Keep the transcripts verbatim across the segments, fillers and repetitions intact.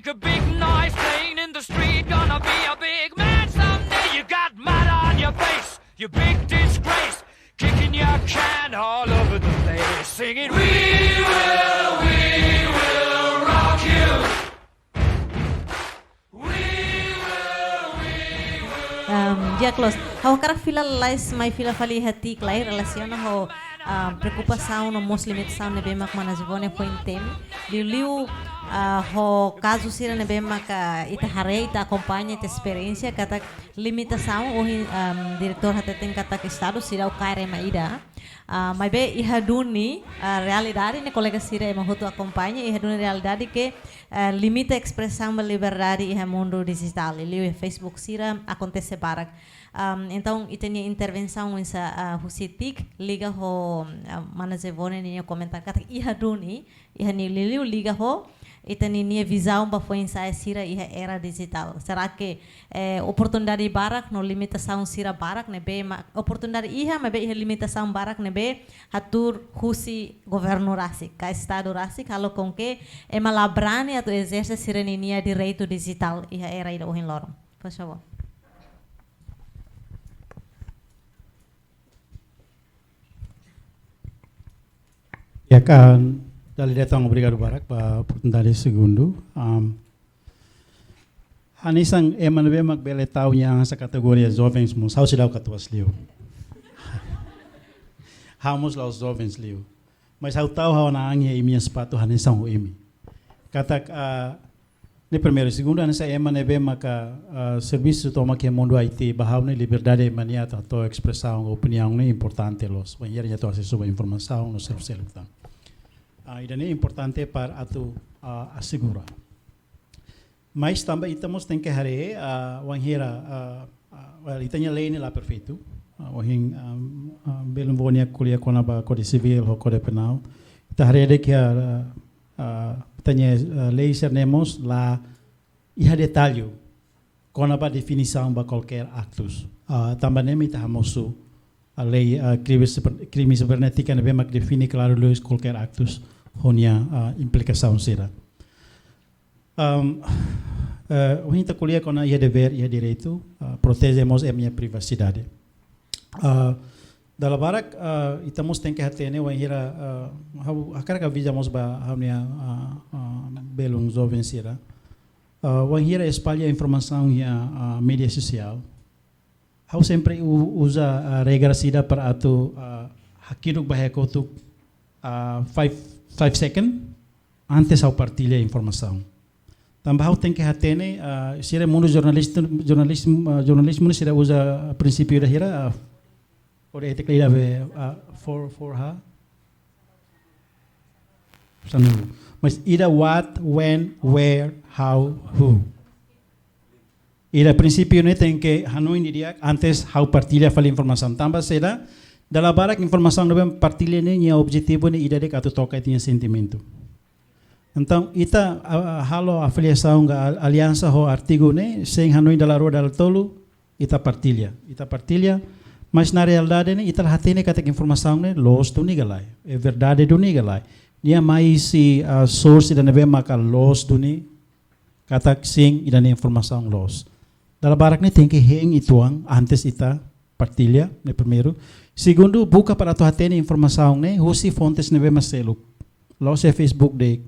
A big noise playing in the street, gonna be a big man someday. You got mud on your face, you big disgrace, kicking your can all over the place, singing, "We will, we will rock you." We will, we will. Um, di'ak loos, ha'u hakarak fila lalais, mai fila fali iha TIC lai, relasiona ho, ah, preokupasaun no mós limitasaun ne'ebé mak mana Giovanni foin temi. Liuliu, ah, ho kazu sira ne'ebé maka ita haree, ita akompaña, ita esperiénsia, katak limitasaun, ohin, um, diretór hateten katak Estadu seidauk kaer ema ida. Ah, maibé iha duni, ah, realidade ne'e, kolega sira, ema hotu akompaña, iha duni realidade ke, ah, limita espresaun ba liberdade iha mundu dijitál. Liuliu iha Facebook sira akontese barak. Um, entaun, ita-nia intervensaun oinsá, ah, husi TIC liga ho, ah, mana Giovanni nia komentáriu katak iha duni, iha ne'e liuliu liga ho ita-nia vizaun ba foin-sa'e sira iha era dijitál. Será ke, eh, oportunidade barak no limitasaun sira barak ne'ebé ma-, oportunidade iha, maibé iha limitasaun barak ne'ebé hatuur husi governu rasik, ka Estadu rasik, halo com que ema la brani atu ezerse sira-nia direitu dijitál iha era ida ohin loron. Por favór. Ya kan, dala ida tan obrigadu barak ba oportunidade segundu. Am, hanesan ema ne'ebé mak bele tau nia an iha kategoria jovens mós, ha'u seidauk katuas liu. Ha'u mós la'ós jovens liu. Mas ha'u tau ha'u-nia an iha imi-nia sapatu hanesan ho imi. Katak, ah, ne'e primeiru, segundu, hanesan ema ne'ebé maka, ah, servisu tomak iha mundu I T, ba ha'u ne'e liberdade ema nia atu hato'o espresaun, opiniaun ne'e importante loos. Wainhira ita atu asesu ba informasaun no seluk-seluk tan. Ah, ida-ne'e importante para atu, ah, asegura. Mas tanba ita mós tenke haree, ah, wainhira, ah, ah, well, ita-nia lei ne'e la perfeitu. Ah, ohin, ah, ah, belun nia ko'alia kona-ba Kódigu Sivíl ho Kódigu Penál. Ita haree de'it ke, ah, ah, ita-nia, ah, lei sira-ne'e mós la iha detalle kona-ba definisaun ba kualkér aktus. Ah, tanba ne'e mak ita hamosu, ah, lei, ah, krime siber-, krime sibernétika ne'ebé mak define klaru loos kualkér aktus ho nia, ah, implikasaun sira. Am, eh, ohin ita ko'alia kona iha devér, iha direitu, ah, proteje mós ema nia privasidade. Ah, dala barak, ah, ita mós tenke hatene wainhira, ah, ha'u hakarak avisa mós ba ha'u-nia, ah, ah, belun joven sira. Ah, wainhira espalla informasaun iha, ah, média sosiál. Ha'u sempre u-, uza, ah, regra ida para atu, ah, hakiduk ba iha kotuk, ah, five, five second antes ha'u partilla informasaun. Tanba ha'u tenke hatene, ah, sira mundu jornalista, jornalismu, ah, jornalismu ne'e sira uza prinsípiu ida hira, ah, kode etik ida be, ah, four, four ha. Sanulu. Mas ida what, when, where, how, who. Ida prinsípiu ne'e tenke hanoin didi'ak antes ha'u partilla fali informasaun. Tanba saida, dala barak informasaun ne'ebé partilla ne'e nia objetivu ne'e ida de'it atu toka ita-nia sentimentu. Entaun, ita, ah, ah, halo afiliasaun ka al-, aliansa ho artigu ne'e, sein hanoin dala rua dala tolu, ita partilla. Ita partilla, mas na realidade ne'e, ita la hatene katak informasaun ne'e loos duni ka lae. É verdade duni ka lae. Nia mai husi, ah, source ida ne'ebé maka loos duni, katak sin, ida-ne'e informasaun loos. Dala barak ne'e tenke hein uitoan antes ita partilla, ne'e primeiru. Segundu, buka para atu hatene informasaun ne'e husi fontes ne'ebé mak seluk. La'ós iha Facebook de'it.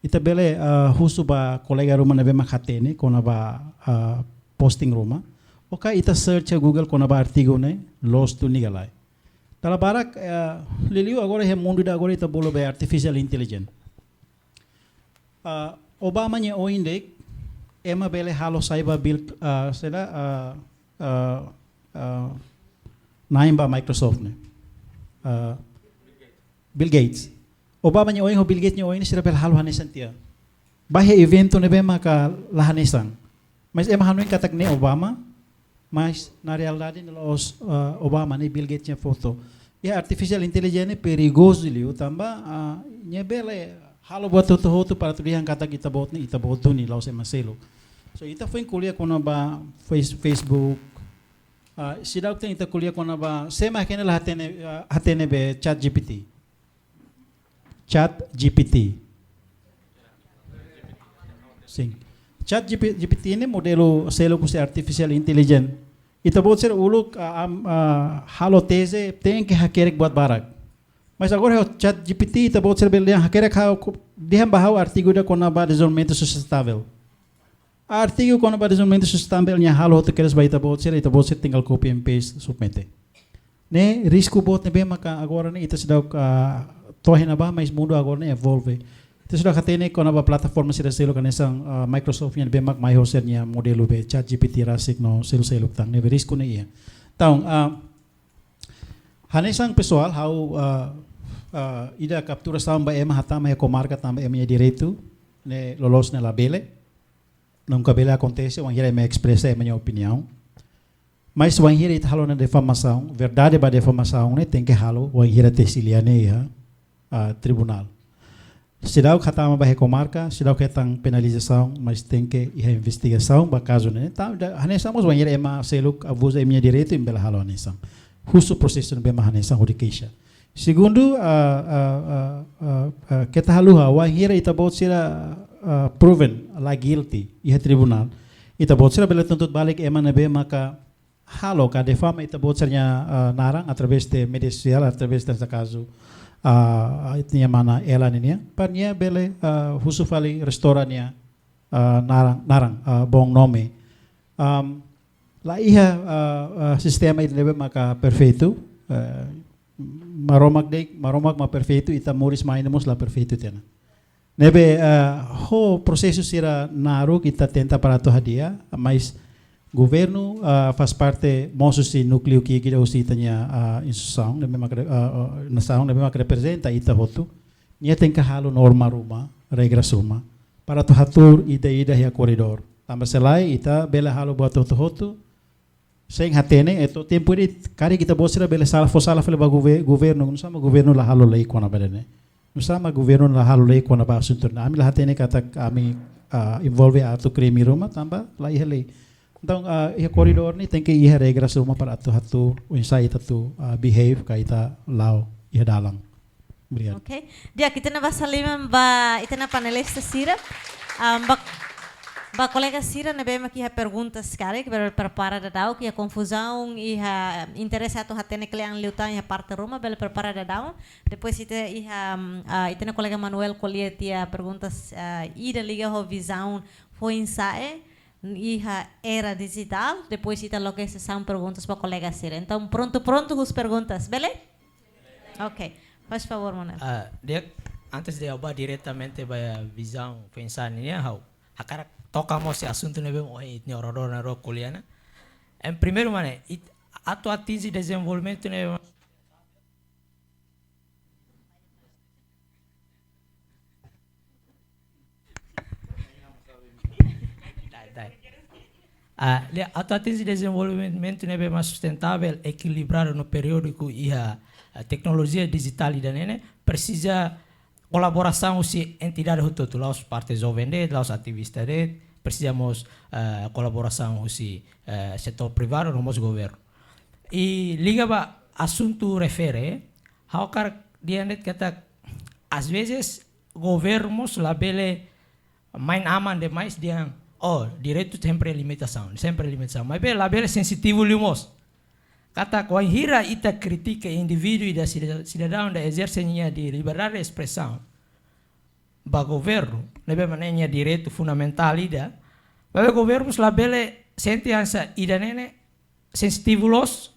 Ita bele, ah, husu ba kolega ruma ne'ebé mak hatene kona-ba, ah, posting ruma. Ou ka ita search iha Google kona-ba artigu ne'e, loos duni ka lae. Dala barak, ah, liuliu agora iha mundu ida agora ita bolu be artificial intelligence. Ah, Obama nia oin de'it, ema bele halo sai ba Bill, ah, saida, ah, ah, ah, na'in ba Microsoft ne'e. Ah, Bill Gates. Obama nia oin ho Bill Gates nia oin ne'e sira bele halo hanesan tiha. Ba iha eventu ne'ebé maka la hanesan. Mas ema hanoin katak ne'e Obama, mas na realidade ne'e la'ós, ah, Obama, ne'e Bill Gates nia foto. Iha artificial intelligence ne'e perigozu liu tanba, ah, nia bele halo buat hotu-hotu para atu dehan katak ita-boot ne'e, ita-boot duni, la'ós ema seluk. So, ita foin ko'alia kona-ba Face-, Facebook. Ah, seidauk ita ko'alia kona-ba, sé mak ne'e la hatene, ah, hatene be ChatGPT. ChatGPT. Sin. Chat G P, G P T ne'e modelu seluk husi artificial intelligence. Ita-boot sira uluk, ah, am, ah, halo teze tenke hakerek buat barak. Mas agora ho Chat G P T ita-boot sira bele dehan hakerek ha'u ku-, dehan ba ha'u artigu ida kona-ba dezenvolvimentu sustentável. Artigu kona-ba dezenvolvimentu sustentável nia halo hotu kedas ba ita-boot sira, ita-boot sira tinggal copy and paste, submete. Ne'e risku boot ne'ebé maka agora ne'e ita seidauk, ah, to'o iha ne'ebá, mas mundu agora ne'e evolve. Ita seidauk hatene kona-ba plataforma sira seluk hanesan, ah, Microsoft nian ne'ebé mak mai ho sira-nia modelu be Chat G P T rasik no seluk-seluk tan, ne'ebé risku ne'e iha. Entaun, ah, hanesan pesoál, ha'u, ah, ah, ida kapturasaun ba ema hatama iha komarka tanba ema-nia direitu ne'e loloos ne'e labele. Nunka bele akontese, wainhira ema espresa ema-nia opiniaun. Mas wainhira ita halo ona difamasaun, verdade ba difamasaun ne'e tenke halo, wainhira tesi lia ne'e iha, ah, tribunál. Seidauk hatama ba iha komarka, seidauk hetan penalizasaun, mas tenke iha investigasaun ba kazu ne'e. Entaun, ida, hanesan mós wainhira ema seluk abuza ema-nia direitu, ema bele halo hanesan. Husu prosesu ne'ebé mak hanesan hodi keixa. Segundu, ah, ah, ah, ah, ah, keta haluha, wainhira ita-boot sira, ah, proven la guilty iha tribunál, ita-boot sira bele tuntut balik ema ne'ebé maka halo ka difama ita-boot sira-nia, ah, naran através de média sosiál, através de kazu, ah, ita-nia mana Ela ninian, para nia bele, ah, husu fali restaura nia, ah, naran, naran, ah, bom nome. Am, la iha, ah, ah, sistema ida ne'ebé maka perfeitu, eh, Maromak de'it, Maromak mak perfeitu, ita moris mai ne'e mós la perfeitu tiha ona. Ne'ebé, ah, ho prosesu sira naruk ita tenta para atu hadi'a, mas governu, ah, faz parte mós husi núkleu ki'ik ida husi ita-nia, ah, instituisaun, ne'ebé mak re-, ah, ah, nasaun, ne'ebé mak reprezenta ita hotu. Nia tenke halo norma ruma, regras ruma, para atu hatuur ida-ida iha koridór. Tanba se lae, ita bele halo buat hotu-hotu, sein hatene, entaun tempu ida karik ita-boot sira bele sala, fó sala fali ba gover-, governu, nusá mak governu la halo lei kona-ba ida-ne'e. Nusá mak governu la halo lei kona-ba asuntu ne'e. Ami la hatene katak ami, ah, envolve atu krime ruma, tanba la iha lei. Entaun, ah, iha koridór ne'e tenke iha regras ruma para atu hatuur, oinsá ita atu, ah, behave ka ita la'o iha dalan. Obrigadu. Ok. Di'ak, ita-nia basa liman ba ita-nia panelista sira. Am, ba, ba kolega sira ne'ebé mak iha perguntas karik, bele prepara daudaun, iha konfuzaun, iha interese atu hatene kle'an liután iha parte ruma, bele prepara daudaun. Depois ita iha, am, ah, ita-nia kolega Manuel ko'alia tiha perguntas, ah, ida liga ho vizaun foin-sa'e iha era dijitál, depois ita loke sesaun perguntas ba kolega sira. Entaun, prontu-prontu husu perguntas, bele? Ok, faz favor, Manuel. Ah, di'ak, antes de ha'u bá diretamente ba vizaun foin-sa'e nian, ha'u hakarak toka mós iha asuntu ne'ebé ohin ita-nia oradór na'in-rua ko'alia ona. Em primeiru, mane, it-, atu atinje dezenvolvimentu ne'ebé Dai, dai. Ah, lia, atu atinje dezenvolvimentu ne'ebé mak sustentável, ekilibradu no periódiku iha, ah, teknolojia dijitál ida-ne'e ne'e, presiza kolaborasaun husi entidade hotu-hotu, la'ós parte joven de'it, la'ós ativista de'it, presiza mós, ah, kolaborasaun husi, ah, setór privadu no mós governu. I liga ba asuntu refere, ha'u hakarak dehan de'it katak, às vezes, governu mós labele main-aman demais dehan, oh, direitu sempre limitasaun, sempre limitasaun. Maibé labele sensitivu liu mós. Katak wainhira ita kritika indivíduu ida sida-, sidadaun ida ezerse nia di liberdade de espresaun ba governu, ne'ebé mak ne'e nia direitu fundamentál ida, maibé governu mós labele sente hanesan ida-ne'e ne'e sensitivu loos,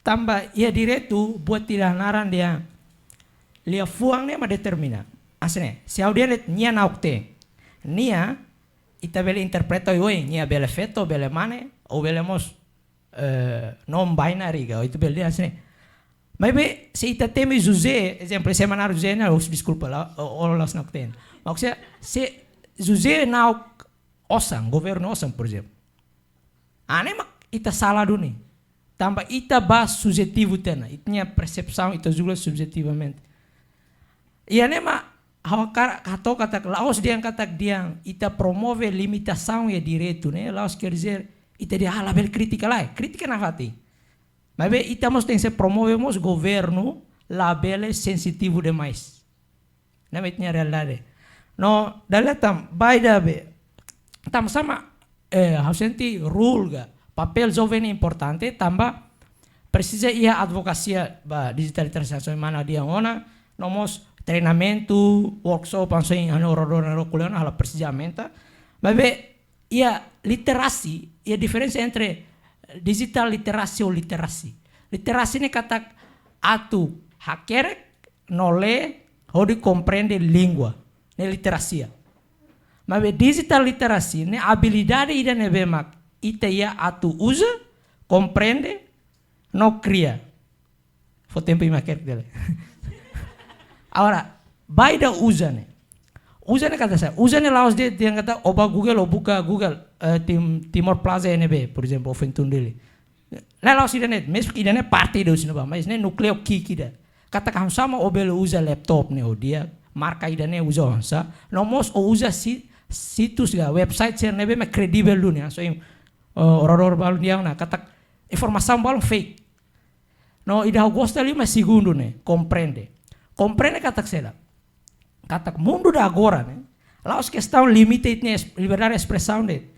tanba iha direitu buat ida naran dehan liafuan ne'e mak determina. Hanesan ne'e, se ha'u dehan de'it nia na'ok-teen. Nia, ita bele interpreta oioin, nia bele feto, bele mane, ou bele mós, eh, non-binary ka, ou ita bele dehan hanesan ne'e. Maibé, se ita temi José, ezemplu, se ema naran José ne'e, oh, deskulpa la, oh, oh, la'ós na'ok-teen. Maksudnya, se José na'ok osan, governu osan, por ezemplu. Hanesan ne'e mak ita sala duni. Tanba ita bá subjetivu tiha ona, ita-nia persepsaun ita julga subjetivamente. Iha ne'e mak ha'u hakarak hato'o katak la'ós dehan katak dehan ita promove limitasaun iha direitu ne'e, la'ós quer dizer ita dehan, ah, labele kritika, lae, kritika nafatin. Maibé ita mós tenke sei promove mós governu labele sensitivu demais. Ne'e mak ita-nia realidade. No, dala ida tan, ba ida be, Tanba sá mak, eh, ha'u sente role ka papél joven importante, tanba presiza iha advokasia ba digital transformation mana dia ona, no mós treinamentu, workshop, hanesan ohin oradór na'in-rua ko'alia ona, halo presiza aumenta. Maibé iha literasi, iha diferensa entre digital literasi ho literasi. Literasi ne'e katak atu hakerek no lee hodi komprende língua, ne'e literasia. Maibé digital literasi ne'e abilidade ida ne'ebé mak ita iha atu uza, komprende, no kria. Fó tempu imi hakerek tiha lai. Agora, ba ida uza ne'e. Uza ne'e katak sá? Uza ne'e la'ós de'it dehan katak ó bá Google, ó buka Google, eh, Tim-, Timor Plaza ne'ebé, por ezemplu, ó foin tun Dili. Lae, la'ós ida-ne'e, mezmu ke ida-ne'e parte ida husi ne'ebá, mas ne'e núkleu ki'ik ida. Katak hanesan ó bele uza laptop ne'e ho di'ak, marka ida-ne'e uza hanesan, no mós ó uza si-, situs ka website sira ne'ebé mak kredivel duni, hanesan, eh, oradór balun dehan ona, katak informasaun balun fake. No ida ha'u gosta liu mak segundu ne'e, komprende. Komprende katak saida? Katak mundu ida agora ne'e, la'ós kestaun limite ita-nia es-, liberdade de espresaun de'it.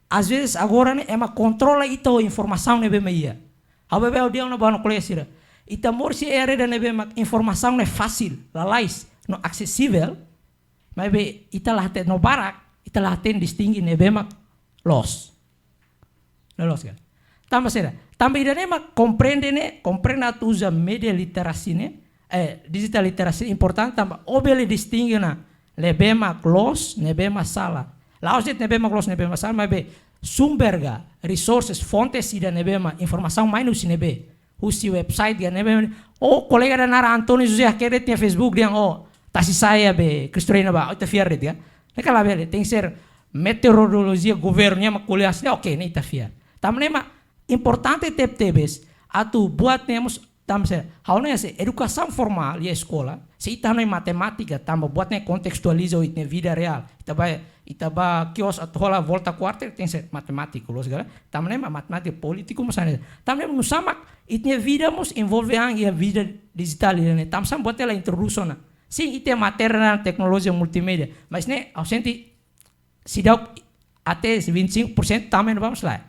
Às vezes agora ne'e ema kontrola ita ho informasaun ne'ebé mak iha. Ha'u baibain ha'u dehan ona ba ha'u-nia kolega sira. Ita moris iha era ida ne'ebé mak informasaun ne'e fasil, lalais, no asesivel. Maibé ita la hatene, no barak, ita la hatene distinge ne'ebé mak loos. Loos ka? Tanba saida? Tanba ida-ne'e mak komprende ne'e, komprende atu uza média literasi ne'e, eh, digital literasi importante tanba ó bele distinge ona ne'ebé mak loos, ne'ebé mak sala. La'ós de'it ne'ebé mak loos, ne'ebé mak sala, maibé sumber ka, resources, fontes ida ne'ebé mak informasaun mai husi ne'ebé. Husi website ka ne'ebé. Ó kolega ida naran António José hakerek iha Facebook dehan ó tasi sa'e iha be Cristo Rei ne'ebá, ó ita fiar de'it ka? Ne'e ka labele, tenke ser metodolojia governu nian mak ko'alia hanesan ne'e, oke, ne'e ita fiar. Tanba ne'e mak importante tebetebes atu buat ne'e mós, tanba se, ha'u hanoin se edukasaun formál iha eskola, se ita hanoin matemátika, tanba buat ne'e kontestualiza ho ita-nia vida reál. Ita bá, ita bá kios atu hola volta kuarter, tenke ser matemátiku, loos ka lae? Tanba ne'e mak matemátika polítiku mós hanesan. Tanba ne'e mak nusá mak ita-nia vida mós envolve an iha vida dijitál ida-ne'e. Tanba sá mak buat ne'e la introdús ona. Sin, ita iha matéria teknolojia multimédia, mas ne'e ausente, seidauk até vinte e cinco por cento tama iha ne'ebá mós lae.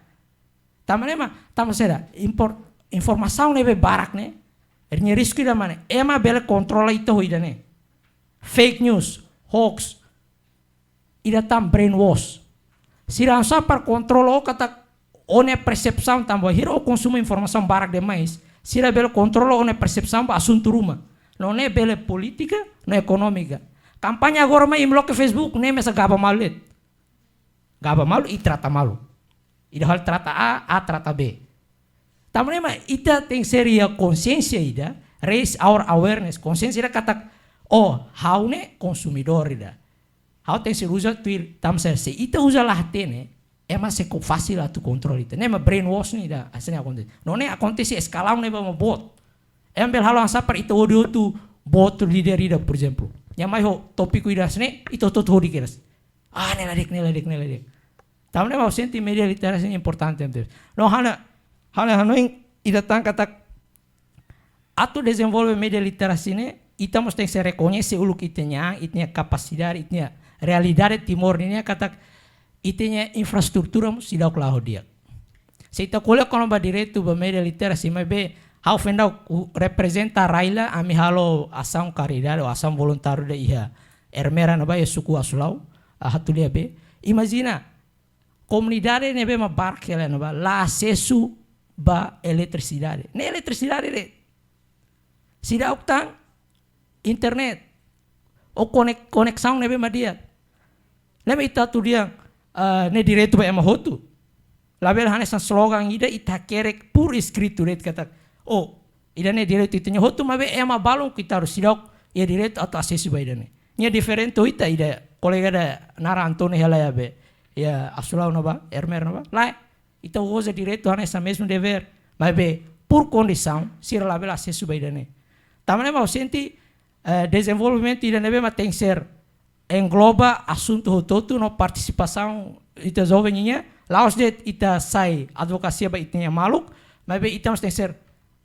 Tanba ne'e mak, tanba saida, impor-, informasaun ne'ebé barak ne'e, nia risku ida mak ne'e, ema bele kontrola ita ho ida-ne'e. Fake news, hoax, ida tan brainwash. Sira hanesan para kontrola ó katak ó-nia persepsaun tanba bainhira ó konsumu informasaun barak demais, sira bele kontrola ó-nia persepsaun ba asuntu ruma. No ne'e bele polítika, no ekonómika. Kampaña agora mai imi loke Facebook, ne'e mesak gaba malu de'it. Gaba malu i trata malu. Ida halo trata A, A trata B. Tanba ne'e mak ita tenke ser iha konsiénsia ida, raise our awareness, konsiénsia ida katak, ó, ha'u ne'e konsumidór ida. Ha'u tenke ser uza tuir, tanba se, se ita uza la hatene, ema sei ko-, fasil atu kontrola ita. Ne'e mak brainwash ne'e ida, hanesan ne'e akontese. No ne'e akontese eskalaun ne'ebé mak boot. Ema bele halo hanesan para ita odi hotu boot líder ida, por ezemplu. Nia mai ho tópiku ida hanesan ne'e, ita hotu-hotu odi kedas. Ah, ne'e la di'ak, ne'e la di'ak, ne'e la di'ak. Tanba ne'e mak ha'u sente média literasi ne'e importante, entaun. No ha'u-nia, ha'u-nia hanoin ida tan katak atu dezenvolve média literasi ne'e, ita mós tenke ser rekoñese uluk ita-nia, ita-nia kapasidade, ita-nia realidade Timor nian katak ita-nia infraestrutura mós seidauk la'o di'ak. Se ita ko'alia kona-ba direitu ba média literasi, maibé ha'u foin daudauk reprezenta rai laran, ami halo asaun karidade ou asaun voluntáriu ida iha Ermera ne'ebá iha suku Asulau, ah, Hatulia B. Imajina, komunidade ne'ebé mak barak hela ne'ebá la asesu ba eletrisidade. Ne'e eletrisidade de'it. Seidauk tan internet. Ou konek-, koneksaun ne'ebé mak di'ak. Ne'ebé ita atu dehan, ah, ne'e direitu ba ema hotu. Labele hanesan slogan ida ita hakerek por escrito de'it katak, oh, ida-ne'e direitu ita-nia hotu, maibé ema balun ke ita harus seidauk iha direitu atu asesu ba ida-ne'e. Nia diferente ho ita, ida kolega ida naran António hela iha be, iha Asulau ne'ebá, Ermera ne'ebá. Lae, ita goza direitu hanesan, mezmu devér. Maibé, por kondisaun, sira labele asesu ba ida-ne'e. Tanba ne'e mak ha'u sente, eh, dezenvolvimentu ida ne'ebé mak tenke ser engloba asuntu hotu-hotu no partisipasaun ita joven nian, la'ós de'it ita sai advokasia ba ita-nia maluk, maibé ita mós tenke ser,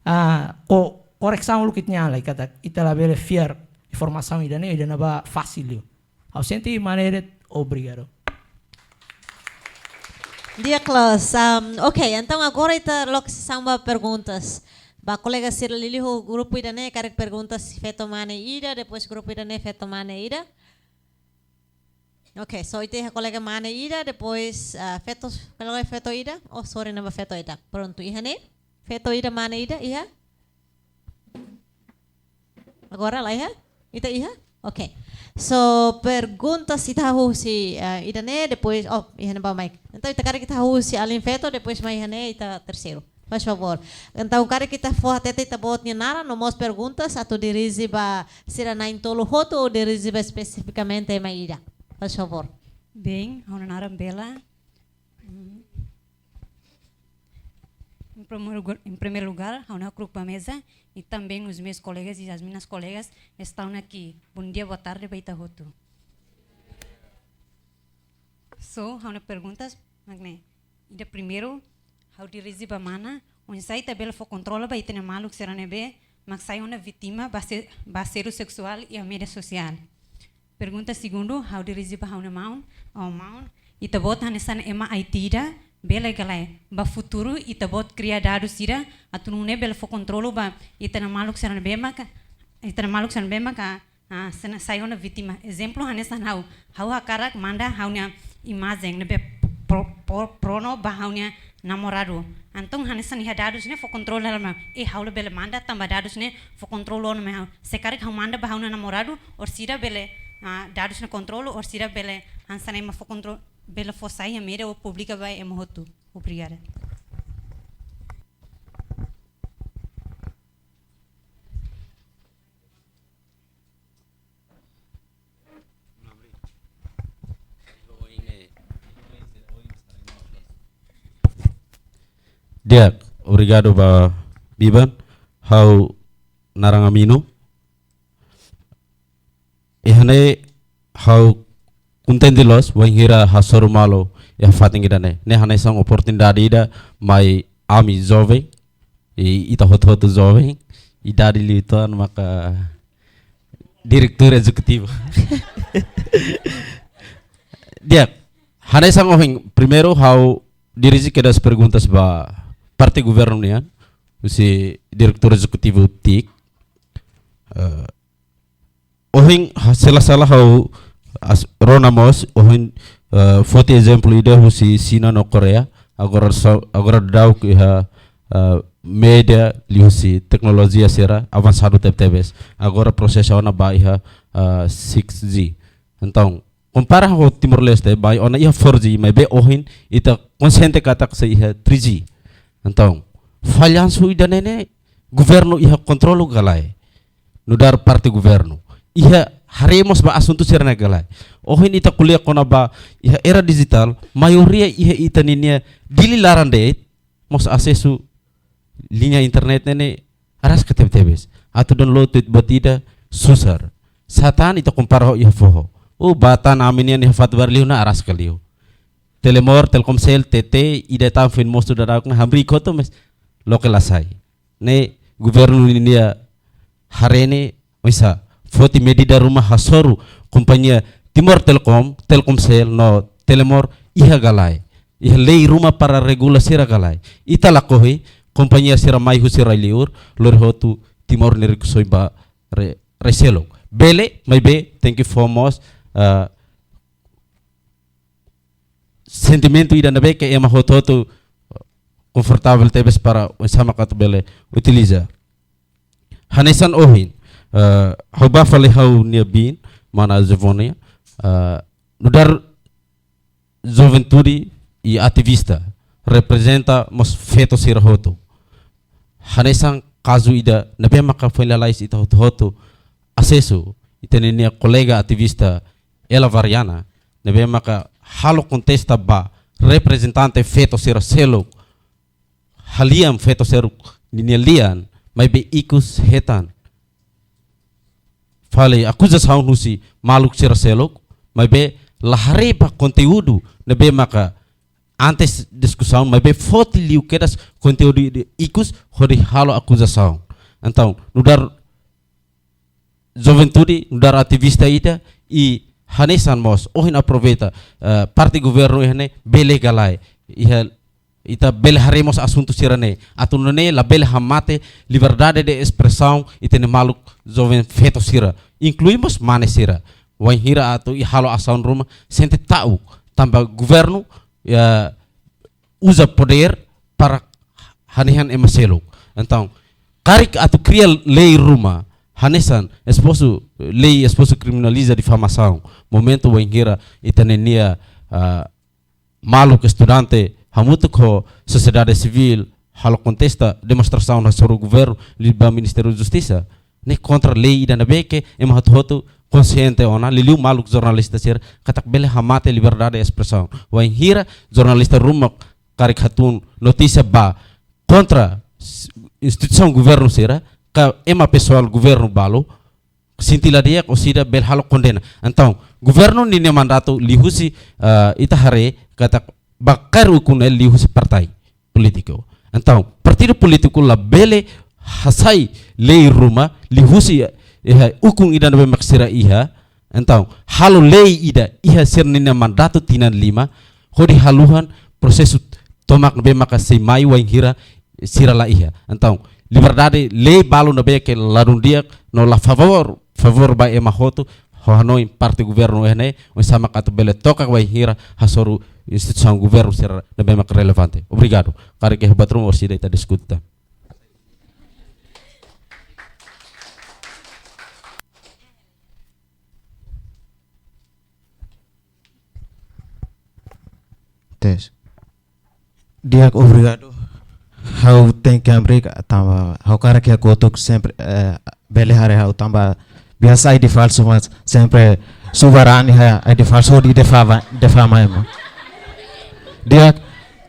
ah, ko-, koreksaun uluk ita-nia an lai katak ita labele fiar informasaun ida-ne'e, ida-ne'ebá fasil liu. Ha'u sente mak ne'e de'it, obrigadu. Di'ak loos. Um, ok, entaun agora ita loke sesiaun ba perguntas. Ba kolega sira liuliu ho grupu ida-ne'e, karik perguntas feto mane ida, depois grupu ida-ne'e feto mane ida. Ok, so ita iha kolega mane ida, depois, ah, feto, kolega feto ida, oh, sorry, ne'ebá feto ida. Prontu, iha ne'e? Feto ida, mane ida, iha? Agora la iha? Ita iha? Ok. So, perguntas ita hahú husi, ah, ida-ne'e, depois, oh, iha ne'ebá mic. Entaun, ita karik ita hahú husi alin feto, depois mai iha ne'e ita terseiru. Faz favor. Entaun, karik ita fó hatete ita-boot nia naran, no mós perguntas, atu dirije ba sira na'in-tolu hotu, ou dirije ba espesifikamente ema ida. Faz favor. Bem, ha'u-nia naran Bela. Hum. Em primeiro lugar, em primeiro lugar, ha'u-nia hakru'uk ba meza, e também os meus colegas e as minhas colegas estão aqui. Bom dia, boa tarde, ba ita hotu. So, ha'u-nia perguntas, mak ne'e. Ida primeiru, ha'u dirije ba mana, oinsá ita bele fó kontrola ba ita-nia maluk sira ne'ebé mak sai ona vítima ba se-, ba asédiu seksuál iha média sosiál. Pergunta segundu, ha'u dirije ba ha'u-nia maun, oh maun, ita-boot hanesan ema I T ida, bele ka lae, ba futuru ita-boot kria dadus ida, atu nune'e bele fó kontrolu ba ita-nia maluk sira ne'ebé maka, ita-nia maluk sira ne'ebé maka, ah, sena sai ona vítima. Ezemplu hanesan ha'u, ha'u hakarak manda ha'u-nia imajen ne'ebé pro-, pro-, pornu ba ha'u-nia namoradu. Entaun hanesan iha dadus ne'e fó kontrolu hela mai ha'u. Eh, ha'u labele manda tanba dadus ne'e fó kontrolu ona mai ha'u. Se karik ha'u manda ba ha'u-nia namoradu, orsida bele, ah, dadus ne'e kontrolu, orsida bele hanesan ema fó kontrolu, bele fó sai iha média ou publika ba ema hotu. Obrigada. Di'ak, obrigadu ba biban, ha'u naran Amino. Iha ne'e ha'u kontente loos, wainhira hasoru malu iha fatin ida-ne'e. Ne'e hanesan oportunidade ida mai ami joven, i ita hotu-hotu joven, idade liután maka diretór ezekutivu. Di'ak, hanesan ohin, primeiru ha'u dirije kedas perguntas ba parte governu nian, husi diretór ezekutivu TIC. Eh, ohin, ha-, se la sala ha'u as-, rona mós, ohin, eh, foti ezemplu ida husi Xina no Koreia, agora sa-, agora daudaun iha, eh, média liuhusi teknolojia sira avansadu tebetebes. Agora prosesa ona ba iha, eh, six G. Entaun, kompara ho Timor-Leste, ba ona iha four G, maibé ohin ita konsiente katak sei iha three G. Entaun, fallansu ida-ne'e ne'e governu iha kontrolu ka lae? Nu'udar parte governu. Iha haree mós ba asuntu sira-ne'e ka lae? Ohin ita ko'alia kona-ba iha era dijitál, maioria iha ita ninia Dili laran de'it, mós asesu liña internet ne'e ne'e araska tebetebes. Atu download tweet buat ida susar. Sá tan ita kompara ho iha foho. Uh, ba tan ami-nian iha fatin barak liu ne'e araska liu. Telemor, Telkomsel, T T, ida tan foin mosu daudauk ne'e hamriik hotu mais loke la sai. Ne'e governu ninia haree ne'e oinsá, foti medida ruma hasoru kompañia Timor Telecom, Telkomsel no Telemor iha ka lae. Iha lei ruma para regula sira ka lae. Ita lakohi, kompañia sira mai husi rai-liur, lori hotu Timor nia rikusoin ba re-, rai seluk. Bele, maibé, thank you for most, uh, sentimentu ida ne'ebé ke ema hotu-hotu konfortavel tebes para oinsá mak atu bele utiliza. Hanesan ohin, eh, ha'u bá fali ha'u-nia biin, mana Jovonia, eh, nu'udar juventude i ativista, reprezenta mós feto sira hotu. Hanesan kazu ida ne'ebé maka foin lalais ita hotu-hotu asesu, ita ninia kolega ativista Ela Variana, ne'ebé maka halo kontesta ba reprezentante feto sira seluk, halian feto seluk ninia lian, maibé ikus hetan fali akuzasaun husi maluk sira seluk, maibé la haree ba konteúdu ne'ebé maka antes diskusaun, maibé foti liu kedas konteúdu ida ikus hodi halo akuzasaun. Entaun, nu'udar juventude, nu'udar ativista ida, i hanesan mós, ohin aproveita, eh, parte governu iha ne'e, bele ka lae. iha ita bele haree mós asuntu sira-ne'e. Atu nune'e labele hamate liberdade de espresaun ita-nia maluk joven feto sira, inklui mós mane sira. Wainhira atu iha halo asaun ruma sente ta'uk tanba governu, ya, uza podér para hanehan ema seluk. Entaun, karik atu kria lei ruma hanesan espozu, lei espozu kriminaliza difamasaun. Momentu wainhira ita-nia, ah, maluk estudante hamutuk ho sosiedade sivíl halo kontesta, demonstrasaun hasoru governu liu ba Ministériu Justisa. Ne'e kontra lei ida ne'ebé ke ema hotu-hotu konsiente ona, liuliu maluk jornalista sira, katak bele hamate liberdade de espresaun. Wainhira jornalista ruma karik hatun notísia ba kontra s-, instituisaun governu sira, ka ema pesoál governu balu, sente la di'ak, orsida bele halo kondena. Entaun, governu ninia mandatu liuhusi, ah, ita haree katak ba kaer ukun ne'e liuhusi partai polítiku. Entaun, partidu polítiku labele hasai lei ruma liuhusi, eh, ukun ida ne'ebé mak sira iha. Entaun, halo lei ida iha sira-ninia mandatu tinan lima, hodi haluha prosesu tomak ne'ebé maka sei mai wainhira sira la iha. Entaun, liberdade lei balu ne'ebé ke ladún di'ak no la favór, favór ba ema hotu, ha'u hanoin parte governu iha ne'e, oinsá mak atu bele toka wainhira hasoru instituisaun governu sira ne'ebé mak relevante. Obrigadu. Karik iha buat ruma orsida ita diskuta. Tes. Di'ak, obrigadu. Ha'u tenke hamriik tanba ha'u hakarak iha kotuk sempre, eh, bele haree ha'u tanba biasa I D falsu mas sempre subar an iha I D falsu hodi difama, difama ema. Di'ak,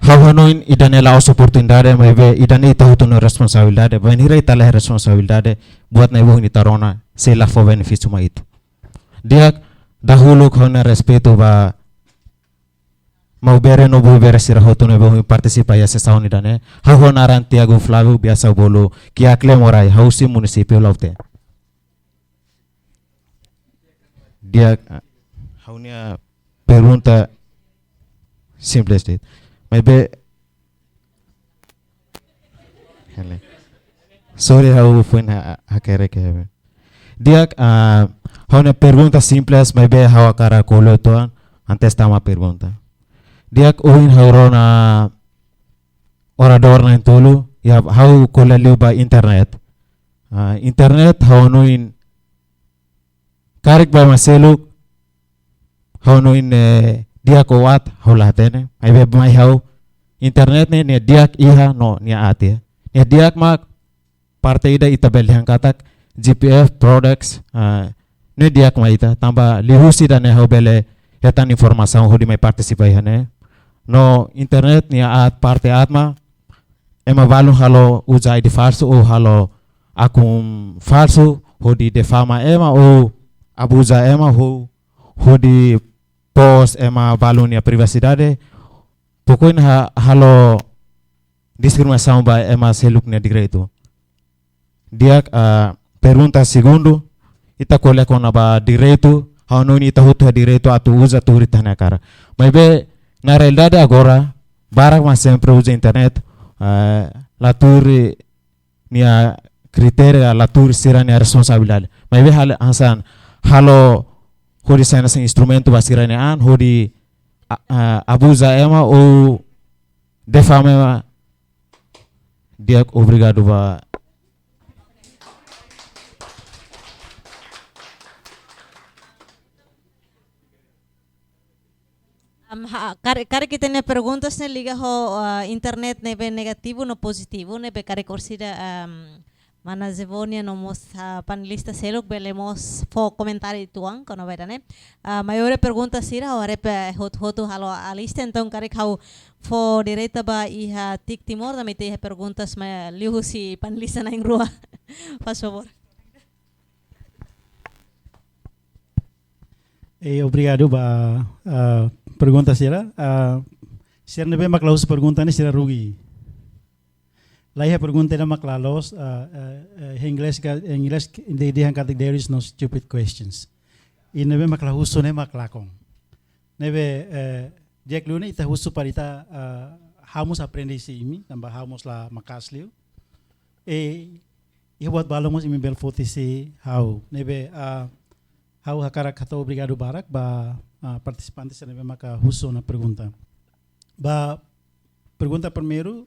ha'u hanoin ida-ne'e la'ós oportunidade, maibé ida-ne'e ita hotu nia responsabilidade. Bainhira ita la iha responsabilidade, buat ne'ebé ohin ita rona sei la fó benefísiu mai ita. Di'ak, dahuluk ha'u-nia respeitu ba maubere no buibere sira hotu ne'ebé ohin partisipa iha sesaun ida-ne'e. Ha'u ho naran Tiago Flávio, biasa bolu Kiakle Morai, ha'u husi munisípiu Lautém. Di'ak, ha'u-nia pergunta simples de'it. Maibé Hele. Sorry, ha'u foin ha-, hakerek iha be. Di'ak, ah, ha'u-nia pergunta simples, maibé ha'u hakarak ko'alia uitoan, antes tama pergunta. Di'ak, ohin ha'u rona oradór na'in-tolu, ya, ha'u ko'alia liu ba internet. Ah, internet ha'u hanoin karik ba ema seluk, ha'u hanoin, eh, di'ak ou aat, ha'u la hatene. Maibé mai ha'u, internet ne'e, nia di'ak iha no nia aat iha. Nia di'ak mak parte ida ita bele dehan katak G P F products, ah, ne'e di'ak mai ita. Tanba liuhusi ida-ne'e ha'u bele hetan informasaun hodi mai partisipa iha ne'e. No internet nia aat, parte aat mak ema balun halo uza I D falsu ou halo akun falsu hodi difama ema ou abuza ema ho-, hodi post ema balun nia privasidade. Pokoknya ha-, halo diskriminasaun ba ema seluk nia direitu. Di'ak, ah, pergunta segundu, ita ko'alia kona-ba direitu, ha'u hanoin ita hotu iha direitu atu uza tuir ita-nia hakarak. Maibé, na realidade agora, barak mak sempre uza internet, ah, la tuir nia kritéria, la tuir sira-nia responsabilidade. Maibé hal-, hanesan halo hodi sai hanesan instrumentu ba sira-nia an, hodi a-, a-, abuza ema ou difama ema. Di'ak, obrigadu ba. Am, ha, kar-, karik ita-nia perguntas ne'e liga ho, ah, internet ne'ebé negativu no pozitivu, ne'ebé karik orsida, am, mana Zevonia no mós, ah, panelista seluk bele mós fó komentáriu uitoan kona-ba ida-ne'e. Ah, maioria pergunta sira ha'u haree hotu-hotu halo alista, entaun karik ha'u fó direta ba iha TIC Timor, tanba ita iha perguntas mai liuhusi panelista na'in-rua. Faz favor. Eh, obrigadu ba, ah, pergunta sira. Ah, sira ne'ebé mak la husu pergunta ne'e sira rugi. La iha pergunta ida mak la loos, ah, ah, eh, inglés ka, inglés de, dehan katak there is no stupid questions. I ne'ebé mak la husu ne'e mak lakon. Ne'ebé, eh, Di'ak liu ne'e ita husu para ita, ah, ha'u mós aprende husi imi, tanba ha'u mós la maka'as liu. E, iha buat balu mós imi bele foti husi ha'u. Ne'ebé, ah, ha'u hakarak hato'o obrigadu barak ba, ah, partisipante sira ne'ebé maka husu ona pergunta. Ba pergunta primeiru,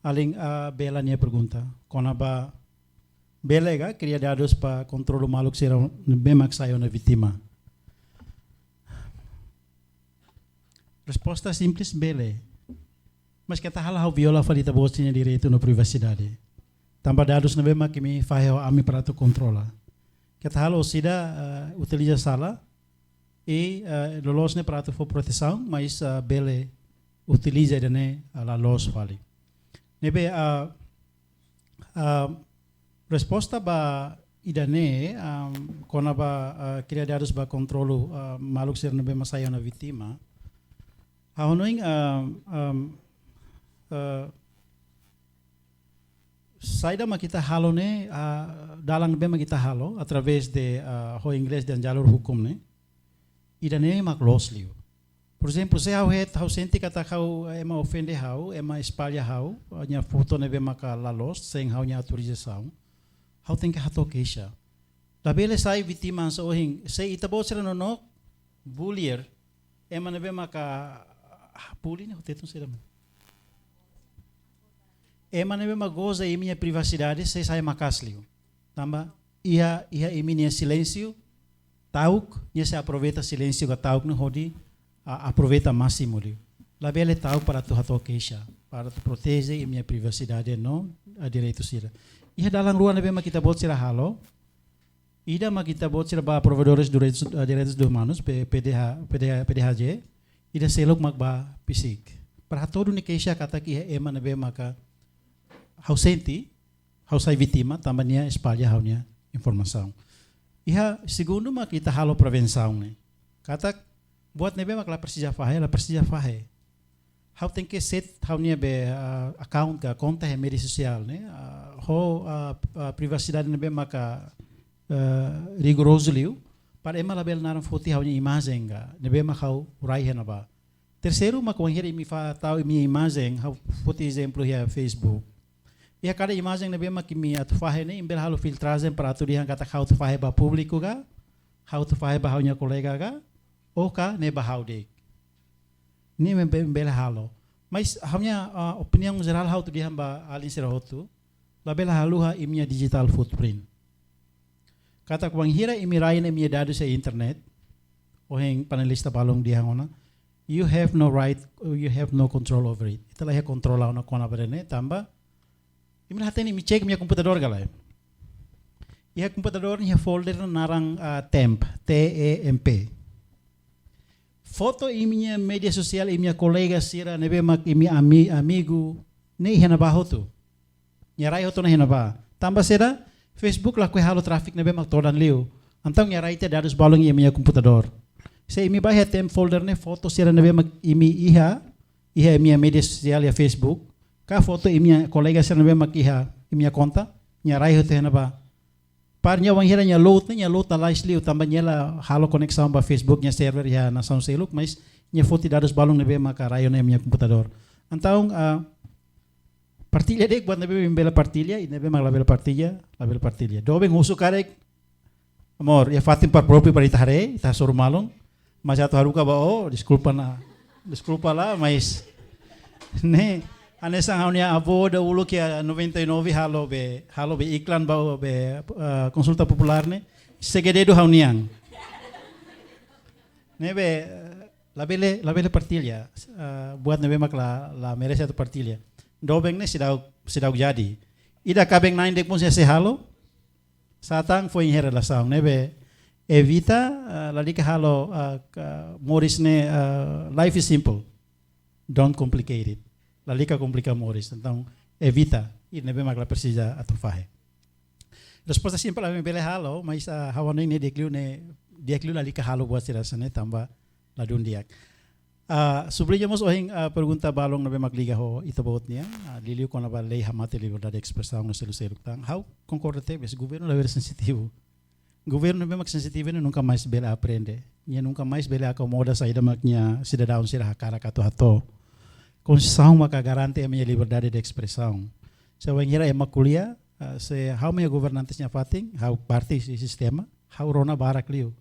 alin, ah, Bela nia pergunta. Kona-ba bele ka kria dadus ba kontrolu maluk sira ne'ebé mak sai ona vítima. Resposta simples, bele. Mas keta halo ha'u viola fali ita-boot sira-nia direitu no privasidade. Tanba dadus ne'ebé mak imi fahe ho ami para atu kontrola. Keta halo sira, eh, utiliza sala, i, eh, loloos ne'e para atu fó protesaun, mas, eh, bele utiliza ida-ne'e, eh, la loos fali. Ne'ebé, eh, eh, resposta ba ida-ne'e, eh, kona-ba, eh, kria dadus ba kontrolu, eh, maluk sira ne'ebé mak sai ona vítima. Ha'u hanoin, eh, eh, eh, saida mak ita halo ne'e, ah, dalan ne'ebé mak ita halo, através de, ah, ho inglés dehan jalur hukum ne'e, ida-ne'e mak loos liu. Por ezemplu, se ha'u het, ha'u sente katak ha'u, eh, ema ofende ha'u, ema espalla ha'u, ah, nia foto ne'ebé maka la loos, sein ha'u-nia autorizasaun, ha'u tenke hato'o keixa. Labele sai vítima hanesan ohin, se ita-boot sira nonook, bullier, ema ne'ebé maka, ah, bully ne'e ho Tetun saida mak? Ema ne'ebé mak goza imi-nia privasidade, sei sai maka'as liu. Tanba iha, iha imi-nia silénsiu ta'uk, nia sei aproveita silénsiu ka ta'uk ne'e hodi, ah, aproveita másimu liu. Labele ta'uk para atu hato'o keixa, para atu proteje imi-nia privasidade no, ah, direitu sira. Iha dalan rua ne'ebé mak ita-boot sira halo, ida mak ita-boot sira ba Provedores dos Direitos, eh, Direitos Humanos, P-, P D H, P D H, P D H J, ida seluk mak ba PCIC. Para hato'o duni keixa katak iha ema ne'ebé maka ha'u sente, ha'u sai vítima, tanba nia espalla ha'u-nia informasaun. Iha segundu mak ita halo prevensaun ne'e. Katak buat ne'ebé mak la presiza fahe, la presiza fahe. Ha'u tenke set ha'u-nia be, ah, account ka konta iha média sosiál ne'e, ah, ho, ah, ah, privasidade ne'ebé maka, ah, rigorozu liu, para ema labele naran foti ha'u-nia imajen ka, ne'ebé mak ha'u rai iha ne'ebá. Terseiru mak wainhira imi fa-, tau imi-nia imajen, ha'u foti ezemplu iha Facebook. Iha kada imajen ne'ebé mak imi atu fahe ne'e, imi bele halo filtrajen para atu dehan katak ha'u atu fahe ba públiku ka, ha'u atu fahe ba ha'u-nia kolega ka, ou ka ne'e ba ha'u de'it. Ne'e imi be-, bele halo. Mas ha'u-nia, ah, opiniaun jerál ha'u atu dehan ba alin sira hotu, labele haluha imi-nia digital footprint. Katak wainhira imi rai ona imi-nia dadus iha internet, ohin panelista balun dehan ona, you have no right, you have no control over it. Ita la iha kontrola ona kona-ba ida-ne'e, tanba imi la hatene, imi cek imi-nia komputadór ka lae. Iha komputadór ne'e iha folder naran, ah, temp, T E M P. Foto imi-nia média sosiál, imi-nia kolega sira ne'ebé mak imi ami-, amigu, ne'e iha ne'ebá hotu. Nia rai hotu ona iha ne'ebá. Tanba saida? Facebook lakohi halo traffic ne'ebé mak todan liu. Entaun nia rai tiha dadus balun iha imi-nia komputadór. Se imi bá iha temp folder ne'e, foto sira ne'ebé mak imi iha, iha imi-nia média sosiál iha Facebook, ka foto imi-nia kolega sira ne'ebé mak iha imi-nia konta, nia rai hotu iha ne'ebá. Para nia wainhira nia load ne'e, nia load lalais liu, tanba nia la halo koneksaun ba Facebook nia server iha nasaun seluk, mas nia foti dadus balun ne'ebé maka rai ona iha imi-nia komputadór. Entaun, ah, partilla de'it buat ne'ebé imi bele partilla, i ne'ebé mak labele partilla, labele partilla. Doben husu karik, amor, iha fatin para própriu para ita haree, ita hasoru malu. Mas atu haruka ba ó, deskulpa ona, deskulpa la, mas ne'e, hanesan ha'u-nia avó dahuluk iha noventa e nove halo be, halo be iklan ba ó be, eh, konsulta populár ne'e, segredu ha'u-nian. Ne'ebé, eh, labele, labele partilla, eh, buat ne'ebé mak la, la merese atu partilla. Doben ne'e seidauk, seidauk jadi. Ida kaben-na'in de'it mós sei halo, sá tan foin iha relasaun, ne'ebé evita, ah, lalika halo, ah, ka-, moris ne'e, ah, life is simple. Don't complicate it. Lalika komplika moris. Entaun, evita. I ne'ebé mak la presiza atu fahe. Resposta simples ami bele halo, mas, ah, ha'u hanoin ne'e di'ak liu ne'e, di'ak liu lalika halo buat sira hanesan ne'e tanba ladún di'ak. Ah, subliña mós ohin, ah, pergunta balun ne'ebé mak liga ho ita-boot nian, ah, liuliu kona-ba lei hamate liberdade de espresaun no seluk-seluk tan. Ha'u konkorda tebes, governu labele sensitivu. Governu ne'ebé mak sensitivu ne'e nunka mais bele aprende. Nia nunka mais bele akomoda saida mak nia sidadaun sira hakarak atu hato'o. Konstituisaun maka garante ema nia liberdade de espresaun. Se wainhira ema ko'alia, ah, se ha'u mak governante nia fatin, ha'u parte husi sistema, ha'u rona barak liu.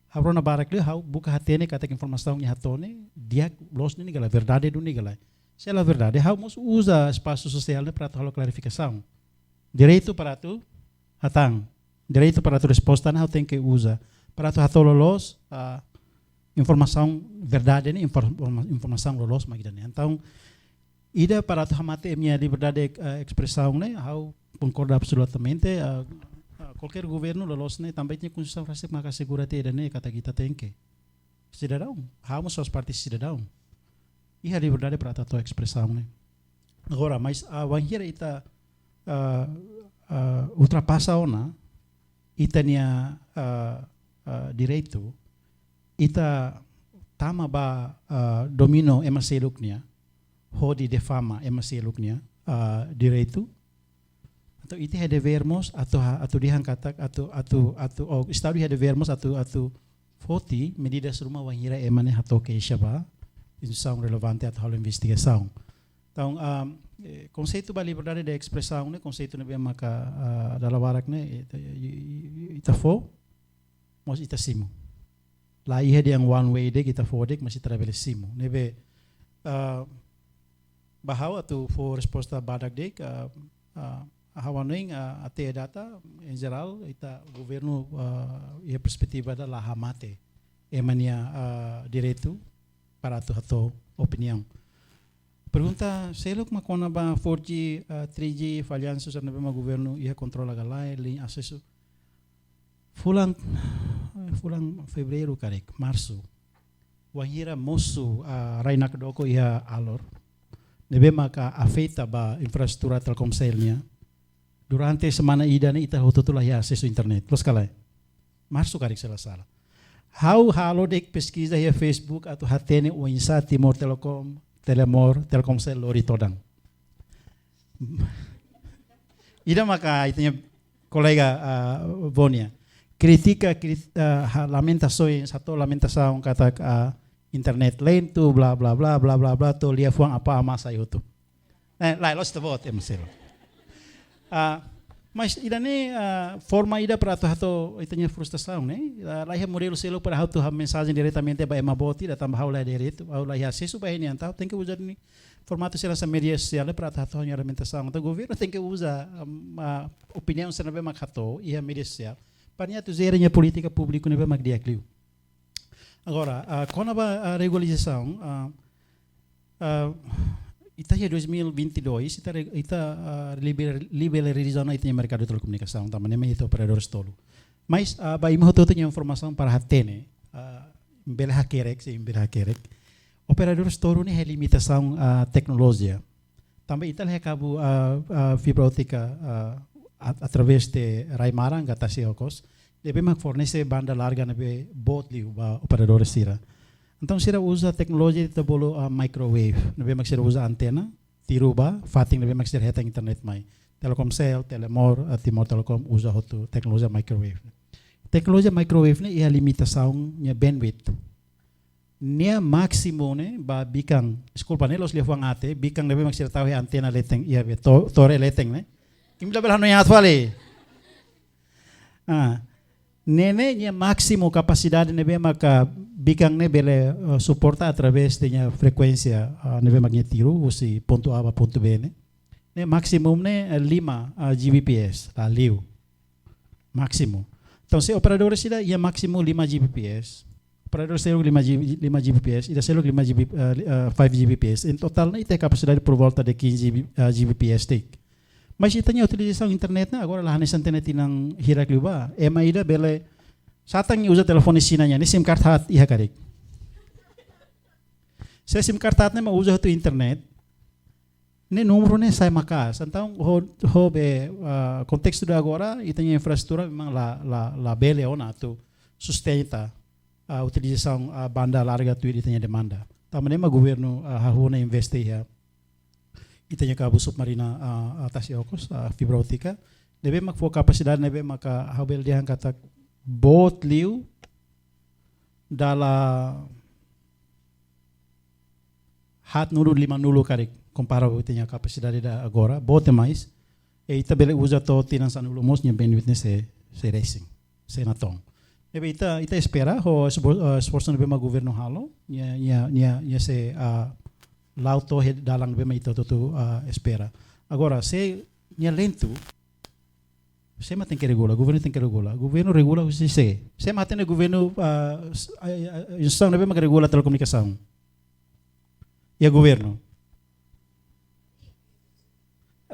Ha'u rona barak liu, ha'u buka hatene katak informasaun nia hato'o ne'e, di'ak loos duni ka lae, verdade duni ka lae. Se la verdade, ha'u mós uza espasu sosiál ne'e para atu halo klarifikasaun. Direitu para atu hatán. Direitu para atu resposta ne'e ha'u tenke uza. Para atu hato'o loloos, ah, informasaun verdade ne'e, infor-, informa-, informasaun loloos mak ida-ne'e. Entaun, ida para atu hamate ema nia liberdade, eh, espresaun ne'e, ha'u konkorda absolutamente, ah, ah, kualkér governu loloos ne'e, tanba ita-nia konstituisaun rasik maka asegura tiha ida-ne'e katak ita tenke. Sidadaun, ha'u mós faz parte sidadaun. Iha liberdade para atu hato'o espresaun ne'e. Agora, mas, ah, wainhira ita, ah, ah, ultrapasa ona ita-nia, ah, ah, direitu, ita tama ba, ah, domina ema seluk nia, hodi difama ema seluk nia, ah, direitu. Entaun ita iha devér mós atu ha-, atu dehan katak, atu, atu, atu, oh, Estadu iha devér mós atu, atu foti medidas ruma wainhira ema ne'e hato'o keixa ba instituisaun relevante atu halo investigasaun. Entaun, ah, eh, konseitu ba liberdade de espresaun ne'e, konseitu ne'ebé maka, ah, dala barak ne'e, ita, i-, i-, i-, ita fó, mós ita simu. La iha dehan one way de'it, ita fó de'it, mas ita labele simu. Ne'ebé, ah, ba ha'u atu fó resposta badak de'it, ah, ah, ha'u hanoin, ah, até data, em geral, ita governu, ah, iha perspetiva ida la hamate ema nia, ah, direitu para atu hato'o opiniaun. Pergunta seluk mak kona-ba four G, ah, three G, fallansu sira ne'ebé mak governu iha kontrola ka lae, liña asesu. Fulan, fulan Fevereiru karik, Marsu. Wainhira mosu, ah, rai nakdoko iha Alor. Ne'ebé maka afeta ba infraestrutura Telkomcel nian. Durante semana ida ne'e ita hotu-hotu la iha asesu internet. Loos ka lae? Marsu karik se la sala. Ha'u halo de'it peskiza iha Facebook atu hatene oinsá Timor Telecom, Telemor, Telkomcel lori todan. Ida maka ita-nia kolega, ah, Vonia. Kritika, krit-, ah, ha-, lamentasaun, hato'o lamentasaun katak, ah, internet lentu, bla, bla, bla, to'o liafuan apá amá sai hotu. Eh, lae, loos ita-boot, ema seluk. Ah, mas ida-ne'e, ah, forma ida para atu hato'o ita-nia frustrasaun, ne'e? Ah, la iha modelu seluk para hato'o mensajen diretamente ba ema boot ida tanba ha'u la iha direitu, ha'u la iha asesu ba nia, entaun tenke uza ida-ne'e formatu sira hanesan média sosiál para atu hato'o ha'u-nia lamentasaun. Entaun governu tenke uza, um, ah, opiniaun sira ne'ebé mak hato'o iha média sosiál para nia atu jere nia polítika públiku ne'ebé mak di'ak liu. Agora, ah, kona-ba, ah, regularizasaun, ah, ah, ita iha dois mil e vinte e dois, ita re-, ita, ah, liber-, liberaliza ona ita-nia merkadu telekomunikasaun, tanba ne'e mak ita operadores tolu. Mas, ah, ba imi hotu-hotu nia informasaun para hatene, ah, bele hakerek, se bele hakerek. Operadores tolu ne'e iha limitasaun, ah, teknolojia. Tanba ita la iha kabu, ah, ah, fibra ótika, ah, at-, através de rai-maran ka tasi okos. Ne'ebé mak fornese banda larga ne'ebé boot liu ba operadores sira. Entaun sira uza teknolojia ita bolu, ah, microwave. Ne'ebé mak sira uza antena, tiru ba fatin ne'ebé mak sira hetan internet mai. Telkomcel, Telemor, ah, Timor Telecom uza hotu teknolojia microwave. Teknolojia microwave ne'e iha limitasaun nia bandwidth. Nia másimu ne'e ba bikan, deskulpa, ne'e la'ós liafuan aat, bikan ne'ebé mak sira tau iha antena leten, iha be to-, tore leten ne'e. Imi labele hanoin aat fali. Ah, ne'e ne'e nia másimu kapasidade ne'ebé maka bikan ne'e bele, eh, suporta através de nia frekuénsia, ah, ne'ebé mak nia tiru, husi pontu A ba pontu B ne'e. Ne'e másimu ne'e, eh, lima, ah, G B P S, la liu. Másimu. Entaun, se operadores sira iha másimu lima G B P S. Operadores seluk lima G B, lima G B P S, ida seluk lima G B, eh, li-, eh, five G B P S. Em totál ne'e iha kapasidade por volta de quinze G B, eh, G B P S de'it. Mas ita-nia utilizasaun internet ne'e agora la hanesan tinan hirak liubá. Ema ida bele satán uza telefone Xina nian, ne'e SIM card haat iha karik. Se SIM card haat ne'e mak uza hotu internet, ne'e númeru ne'e sai maka'as. Entaun, ho, ho be, ah, kontestu de agora, ita-nia infraestrutura memang la, la, labele ona atu sustenta, ah, utilizasaun, ah, banda larga tuir ita-nia demanda. Tanba ne'e mak governu, ah, hahú ona investe iha ita-nia kabu submarina, ah, ah, tasi okos, ah, fibra ótika. Ne'ebé mak fó kapasidade ne'ebé maka ha'u bele dehan katak boot liu, dala haat nulu lima nulu karik, kompara ho ita-nia kapasidade ida agora, boot demais. I ita bele uza to'o tinan sanulu mós nia bandwidth ne'e sei, sei resin, sei natoon. Ne'ebé ita, ita espera ho esbo-, eh, esforsu ne'ebé mak governu halo, nia, nia, nia, nia sei, ah, la'o to'o iha dalan ne'ebé mak ita hotu-hotu, ah, espera. Agora, se nia lentu, sé mak tenke regula, governu tenke regula. Governu regula husi sé? Sé mak hatene governu, ah, s-, ah, ah, instituisaun ne'ebé mak regula telekomunikasaun? Iha governu.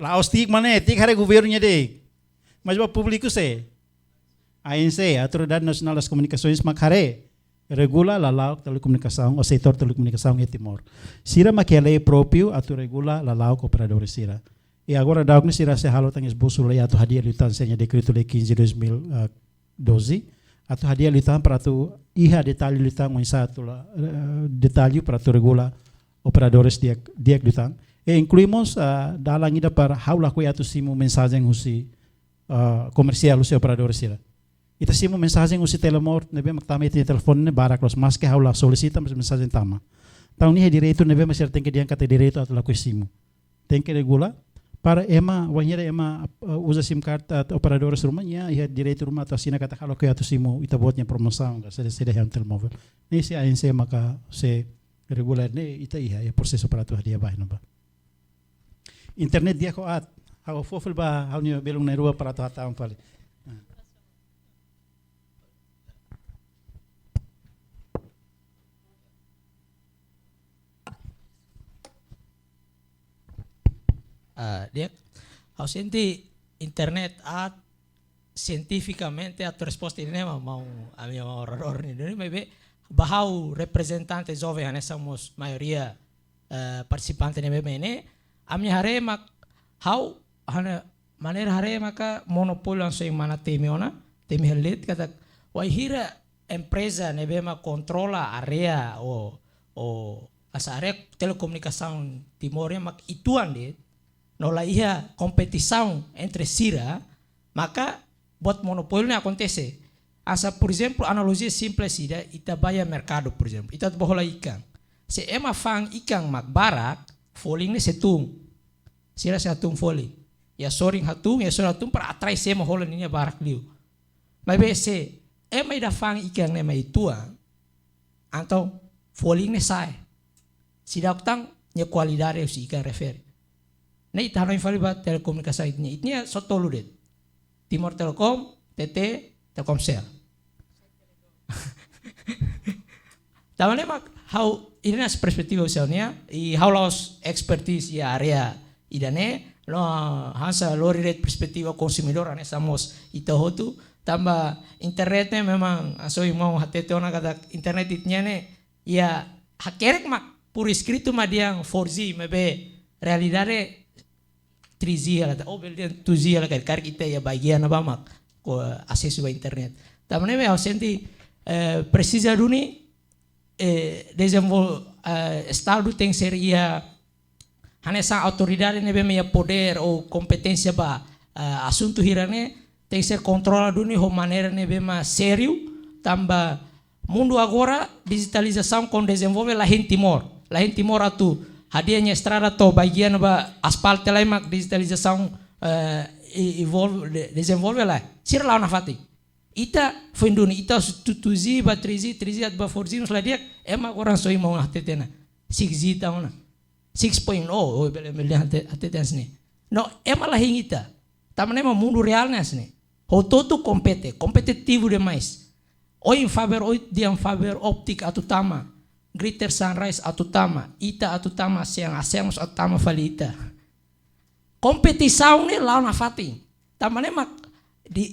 La'ós TIC mak ne'e, TIC haree governu nia de'it. Mas ba públiku sé? ANCE, Autoridade Nacional das Comunicações, mak haree, regula lala'ok telekomunikasaun, ou setór telekomunikasaun iha Timor. Sira mak iha lei própriu atu regula lala'ok operadór sira. I agora daudaun ne'e sira sei halo tan esbosu lei atu hadi'a liután sira-nia Dekretu-Lei quinze dois mil e doze, atu hadi'a liután para atu iha detallu liután oinsá atu la, eh, detallu para atu regula operadores di'ak, di'ak liután. I inklui mós, ah, dalan ida para ha'u lakohi atu simu mensajen husi, ah, komersiál husi operadores sira. Ita simu mensajen husi Telemor, ne'ebé mak tama iha ita-nia telefone ne'e barak loos, maski ha'u la solisita, mas mensajen tama. Entaun ne'e direitu ne'ebé mak sira tenke dehan katak direitu atu lakohi simu. Tenke regula, para ema, wainhira ema, eh, uza SIM card, eh, operadores ruma nia iha direitu ruma atu asina katak ha'u lakohi atu simu Ita-Boot nia promosaun, ka saida-saida iha telemóvel. Ne'e se ANCE maka sei regula ne'e, ita iha, iha prosesu para atu hadi'a ba iha ne'ebá. Internet di'ak ho aat, ha'u fó fali ba ha'u-nia belun na'in-rua para atu hatán fali. Ah, di'ak, ha'u sente internet aat sientifikamente atu resposta ida-ne'e mak maun, ami-nia maun oradór ne'e duni, maibé ba ha'u reprezentante joven hanesan mós maioria, eh, partisipante ne'ebé mak ne'e, ami haree mak ha'u hanesan maneira haree maka monopóliu hanesan ohin mana temi ona, temi hela de'it katak wainhira empreza ne'ebé mak kontrola área ou, ou hanesan área telekomunikasaun Timor ne'e mak uitoan de'it, no la iha kompetisaun entre sira, maka buat monopóliu ne'e akontese. Hanesan, por ezemplu, analojia simples ida, ita bá iha merkadu, por ezemplu, ita atu bá hola ikan. Se ema fa'an ikan mak barak, folin ne'e sei tun. Sira sei hatún folin. Iha sorin hatún, iha sorin hatún para atrai sé mak hola ninia barak liu. Maibé se ema ida fa'an ikan ne'e mak uitoan, entaun folin ne'e sa'e. Seidauk tan nia kualidade husi ikan refere. Ne'e ita hanoin fali ba telekomunikasaun ita-nia, ita-nia só tolu de'it. Timor Telecom, T T, Telkomsel. Tanba ne'e mak ha'u, ida-ne'e perspetiva husi ha'u-nia, i ha'u la'ós expertise iha área ida-ne'e, no hanesan lori de'it perspetiva konsumidór hanesan mós ita hotu, tanba internet ne'e memang, ah, hanesan ohin maun hatete ona katak internet ita-nia ne'e, iha hakerek mak por escrito mak dehan four G, maibé realidade three G hela, ou bele dehan two G hela, karik, karik ita iha Baiguio ne'ebá mak asesu ba internet. Tanba ne'e mak ha'u sente, eh, presiza duni, eh, dezenvol-, eh, Estadu tenke ser iha hanesan autoridade ne'ebé mak iha podér ou kompeténsia ba, eh, asuntu hirak ne'e, tenke ser kontrola duni ho maneira ne'ebé mak sériu, tanba mundu agora dijitalizasaun kona dezenvolve la hein Timor. La hein Timor atu hadi'a nia estrada to'o Baiguio ne'ebá aspalte lai mak dijitalizasaun, eh, e-, evolve, de-, dezenvolve lae. Sira la'o nafatin. Ita foin duni, ita husu two G ba three G, three G atu ba four G, mós la di'ak, ema agora hanesan ohin maun hatete ona. Six G tan ona. Six point oh, oh, bele, bele hatete, hatete hanesan ne'e. No, ema la hein ita. Tanba ne'e mak mundu reál ne'e hanesan ne'e. Hotu-hotu kompete, kompetitivu demais. Ohin Faiber Oit dehan fiber optic atu tama, Greater Sunrise atu tama, ita atu tama, ASEAN, ASEAN mós atu tama fali ita. Kompetisaun ne'e la'o nafatin. Tanba ne'e mak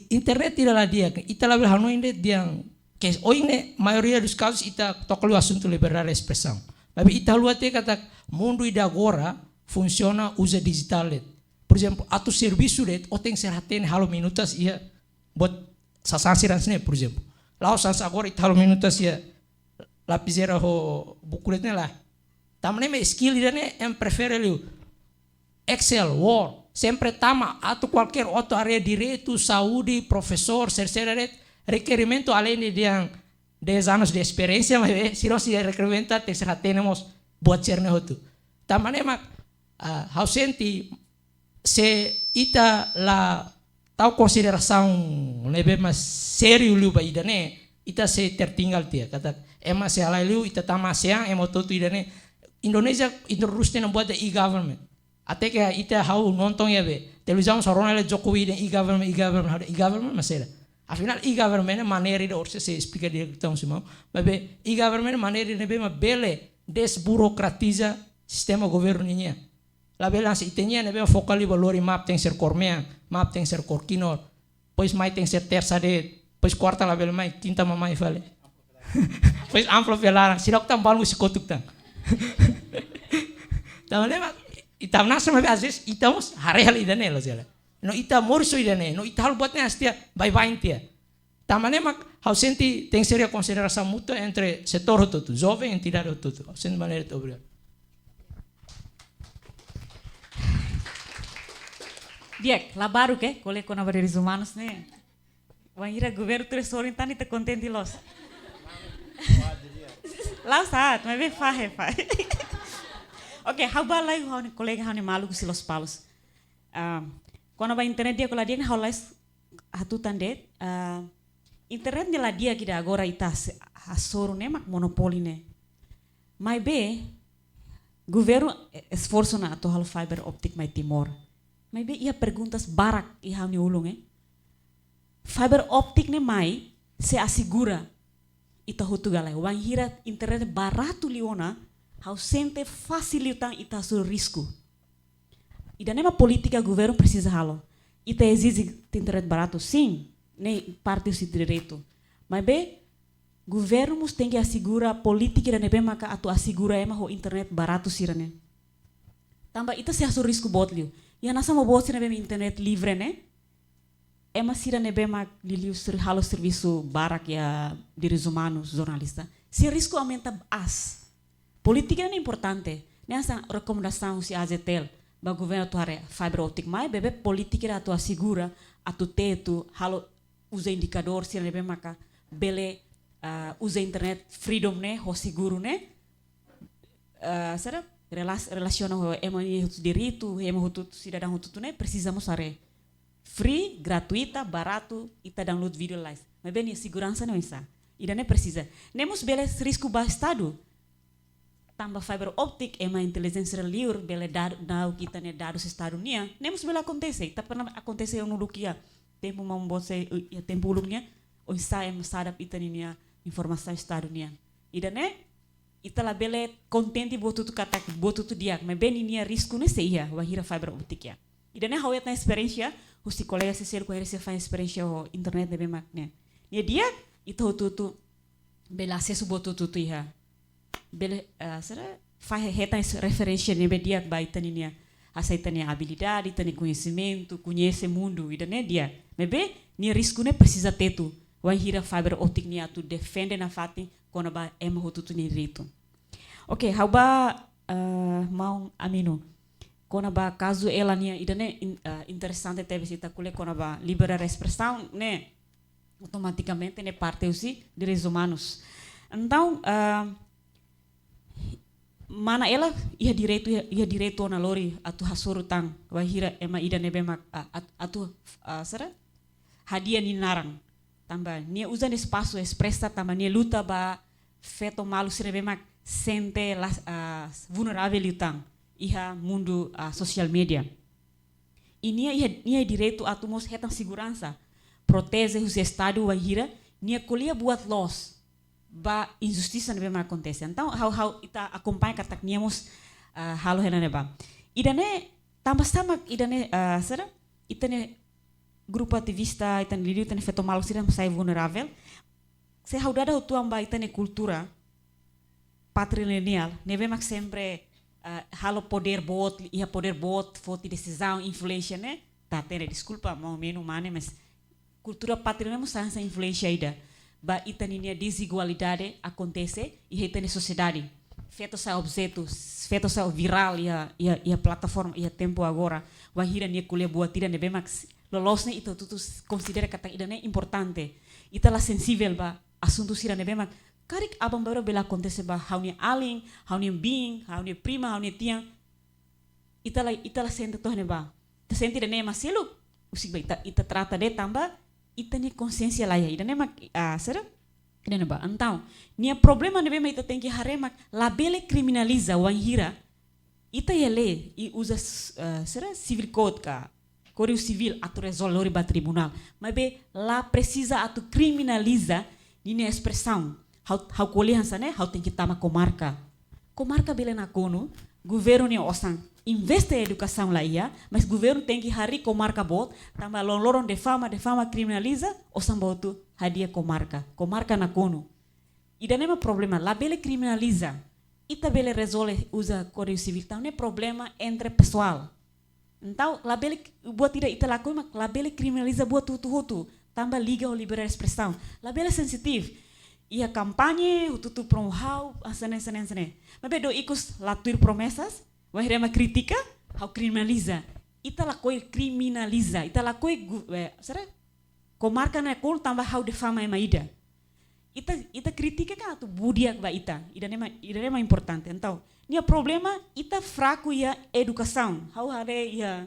internet ida la di'ak, ita labele hanoin de'it dehan, ke ohin ne'e maioria dos casos ita toka liu asuntu liberdade de espresaun. Maibé ita haluha tiha katak mundu ida agora funsiona uza dijitál de'it. Por ezemplu, atu servisu de'it, ó tenke ser hatene halo minutas iha buat sasán sira hanesan ne'e, por ezemplu. La'ós hanesan agora ita halo minutas iha lapizeira ho buku de'it ne'e lae. Tanba ne'e mak skill ida-ne'e ema prefere liu Excel, Word, sempre tama, atu kualkér outro área, direitu, saúde, profesór, sira-sira de'it, rekerimentu além de dehan dez anos de esperiénsia, maibé sira sei rekomenda tenke hatene mós buat sira-ne'e hotu. Tanba ne'e mak, ah, ha'u sente se ita la tau konsiderasaun ne'ebé mak sériu liu ba ida-ne'e, ita sei tertinggal tiha. Katak ema sei halai liu, ita tama ASEAN, ema hotu-hotu ida-ne'e. Indonézia introdús tiha buat ida e-government. Até ke ita ha'u nonton iha be televizaun só rona hela Jokowi dehan e-government, e-government, ha'u dehan e-government mak saida. Afinál e-government ne'e maneira ida, orsida sei esplika direitu tan simão. Maibé e-government ne'e maneira ida ne'ebé mak bele desburokratiza sistema governu nian. Labele hanesan ita-nian ne'ebé foka liu ba lori map tenke ser kór mean, map tenke ser kór kinur, depois mai tenke ser tersa de'it, depois kuarta labele mai, kinta mak mai fali. Depois amplop iha laran, seidauk tan balun husi kotuk tan. Tanba ne'e mak, ita nasa mak às vezes ita mós haree hela ida-ne'e loos hela. No ita moris ho ida-ne'e, no ita halo buat ne'e hanesan tiha, baibain tiha. Tanba ne'e mak ha'u sente tenke ser iha konsiderasaun mútua entre setór hotu-hotu, joven, entidade hotu-hotu. Ha'u sente maneira ida, obrigadu. Di'ak, la baruk, ko'alia kona-ba direitus umanus ne'e. Wainhira governu tuir sorin tan ita kontente loos. La'ós aat, maibé fahe, fahe. Oke, ha'u bá lai ha'u-nia kolega, ha'u-nia maluk husi Lospalos. Ah, kona-ba internet di'ak ka la di'ak ne'e ha'u lais hatutan de'it, ah, internet ne'e la di'ak ida agora ita se-, hasoru ne'e mak monopóliu ne'e. Maibé, governu e-, esforsu ona atu halo fiber optic mai Timor. Maibé iha perguntas barak iha ha'u-nia ulun, eh. Fiber optic ne'e mai sei asegura ita hotu ka lae. Wainhira internet baratu liu ona, ha'u sente fasil liután ita hasoru risku. Ida-ne'e mak polítika governu presiza halo. Ita ezije internet baratu, sin, ne'e parte husi direitu. Maibé governu mós tenke asegura polítika ida ne'ebé maka atu asegura ema ho internet baratu sira-ne'e. Tanba ita sei hasoru risku boot liu. Iha nasaun boot sira ne'ebé internet livre ne'e, ema sira ne'ebé mak liuliu ser-, halo servisu barak iha direitus umanus, jornalista, sira risku aumenta aas. Polítika ne'e importante. Ne'e hanesan rekomendasaun husi AZTL ba governu atu haree fiber optic mai, maibé polítika atu asegura, atu tetu, halo uza indikadór sira ne'ebé maka bele, ah, uza internet freedom ne'e ho seguru ne'e, ah, saida, relas-, relasiona ho ema nia hotu direitu, ema hotu sidadaun hotu ne'e presiza mós haree. Free, gratuita, baratu, ita download vídeo lais. Maibé nia seguransa ne'e oinsá. Ida-ne'e presiza. Ne'e mós bele risku ba Estadu. Tanba fiber optic, ema intelijénsia liur bele dadu, dau ita-nia dadus Estadu nian. Ne'e mós bele akontese. Ita pernah akontese iha uluk iha tempu maun boot sira, iha tempu uluk nian. Oinsá ema sadap ita-nia informasaun Estadu nian. Ida-ne'e, ita labele kontente buat hotu katak buat hotu di'ak, maibé ninia risku ne'e sei iha, wainhira fiber optic iha. Ida-ne'e ha'u hetan esperiénsia husi kolega sira seluk, wainhira sira fa'an esperiénsia ho internet ne'ebé mak ne'e. Nia di'ak, ita hotu-hotu bele asesu buat hotu-hotu iha. Bele, ah, saida, fa'an hetan es-, referénsia ne'ebé di'ak ba ita-nia, hanesan ita-nia abilidade, ita-nia koñesimentu, koñese mundu, ida-ne'e di'ak. Maibé, nia risku ne'e presiza tetu. Wainhira fiber optic nia atu defende nafatin kona-ba ema hotu-hotu nia direitu. Oke, ha'u bá, eh, maun Aminu. Kona-ba kazu Ela nian, ida-ne'e in-, eh, interesante tebes ita ko'alia kona-ba liberdade de espresaun ne'e, automatikamente ne'e parte husi direitus umanus. Entaun, eh, mana Ela iha direitu, iha, iha direitu ona lori atu hasoru tan wainhira ema ida ne'ebé mak, a-, at-, atu, ah, saida, hadi'a nia naran. Tanba nia uza nia espasu espresa, tanba nia luta ba feto maluk sira ne'ebé mak sente las-, ah, vulneravel liután iha mundu, ah, sosiál media. I nia iha, nia direitu atu mós hetan seguransa, proteje husi Estadu wainhira nia ko'alia buat loos ba injustisa ne'ebé mak akontese. Entaun, ha'u, ha'u, ita akompaña katak nia mós, ah, halo hela ne'ebá. Ida-ne'e, tanba sá mak ida-ne'e, ah, saida, ita-nia grupu ativista, ita-nia liuliu, ita-nia feto maluk sira sai vulneravel. Se ha'u dada uitoan ba ita-nia kultura patrilineál, ne'ebé mak sempre, ah, halo podér boot, iha podér boot, foti desizaun, influénsia ne'e, ita hatene, deskulpa, maun Aminu, mane, mas kultura patrilineál mós sai hanesan influénsia ida ba ita-nia dezigualdade akontese iha ita-nia sosiedade. Feto sai objetu, feto sai virál iha, iha, iha plataforma, iha tempu agora, wainhira nia ko'alia buat ida ne'ebé mak s-, loloos ne'e ita hotu-hotu s-, konsidera katak ida-ne'e importante. Ita la sensivel ba asuntu sira ne'ebé mak karik aban-bainrua bele akontese ba ha'u-nia alin, ha'u-nia biin, ha'u-nia prima, ha'u-nia tian. Ita la, ita la sente to'o ne'ebá. Ita sente ida-ne'e ema seluk, husik ba ita, ita trata de'it tanba ita-nia konsiénsia laiha. Ida-ne'e mak, ah, sira? Ida-ne'ebá. Entaun, nia problema ne'ebé mak ita tenke haree mak labele kriminaliza wainhira ita iha lei, i uza s-, ah, sira, civil code ka Kódigu Sivíl atu rezolve lori ba tribunál. Maibé la presiza atu kriminaliza ninia espresaun. Ha'u, ha'u ko'alia hanesan ne'e, ha'u tenke tama komarka. Komarka bele nakonu, governu nia osan investe edukasaun laiha, mas governu tenke harii komarka boot, tanba loron-loron difama, difama, kriminaliza, osan boot hadi'a komarka. Komarka nakonu. Ida-ne'e mak problema, labele kriminaliza. Ita bele rezolve uza Kódigu Sivíl, tanba ne'e problema entre pesoál. Entaun, labele, buat ida ita lakohi mak labele kriminaliza buat hotu-hotu, tanba liga ho liberdade de espresaun. Labele sensitif. Iha kampaña, hotu-hotu promo ha'u, hanesan ne'e, hanesan ne'e, hanesan ne'e. Maibé dala ikus la tuir promesas, wainhira ema kritika, ha'u kriminaliza. Ita lakohi kriminaliza, ita lakohi gu-, eh, sira, komarka nakonu tanba ha'u difama ema ida. Ita, ita kritika kan atu buat di'ak ba ita. Ida-ne'e mak, ida-ne'e mak importante. Entaun, nia problema ita fraku iha edukasaun. Ha'u haree iha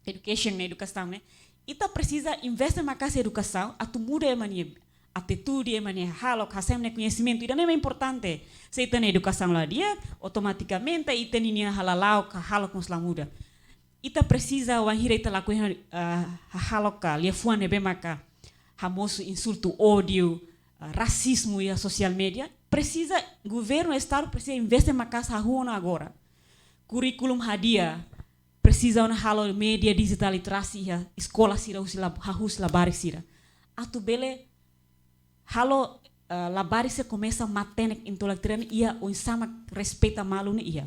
education ne'e, edukasaun ne'e. Ita presiza investe maka'as edukasaun atu muda ema nia atitude, ema nia hahalok, hasai ema nia koñesimentu. Ida-ne'e mak importante. Se ita-nia edukasaun la di'ak, automatikamente ita-nia hala'o ka hahalok mós la muda. Ita presiza, wainhira ita lakohi, ah, hahalok ka liafuan ne'ebé maka hamosu insultu, ódiu, ah, rasizmu iha sosiál media, presiza, governu, estadu presiza investe maka'as hahú ona agora. Kurríkulu hadi'a, presiza ona halo média dijitál literasi iha eskola sira, husi la, hahú husi labarik sira. Atu bele halo, eh, labarik sira komesa matenek intelektuál iha oinsá mak respeita malu ne'e iha.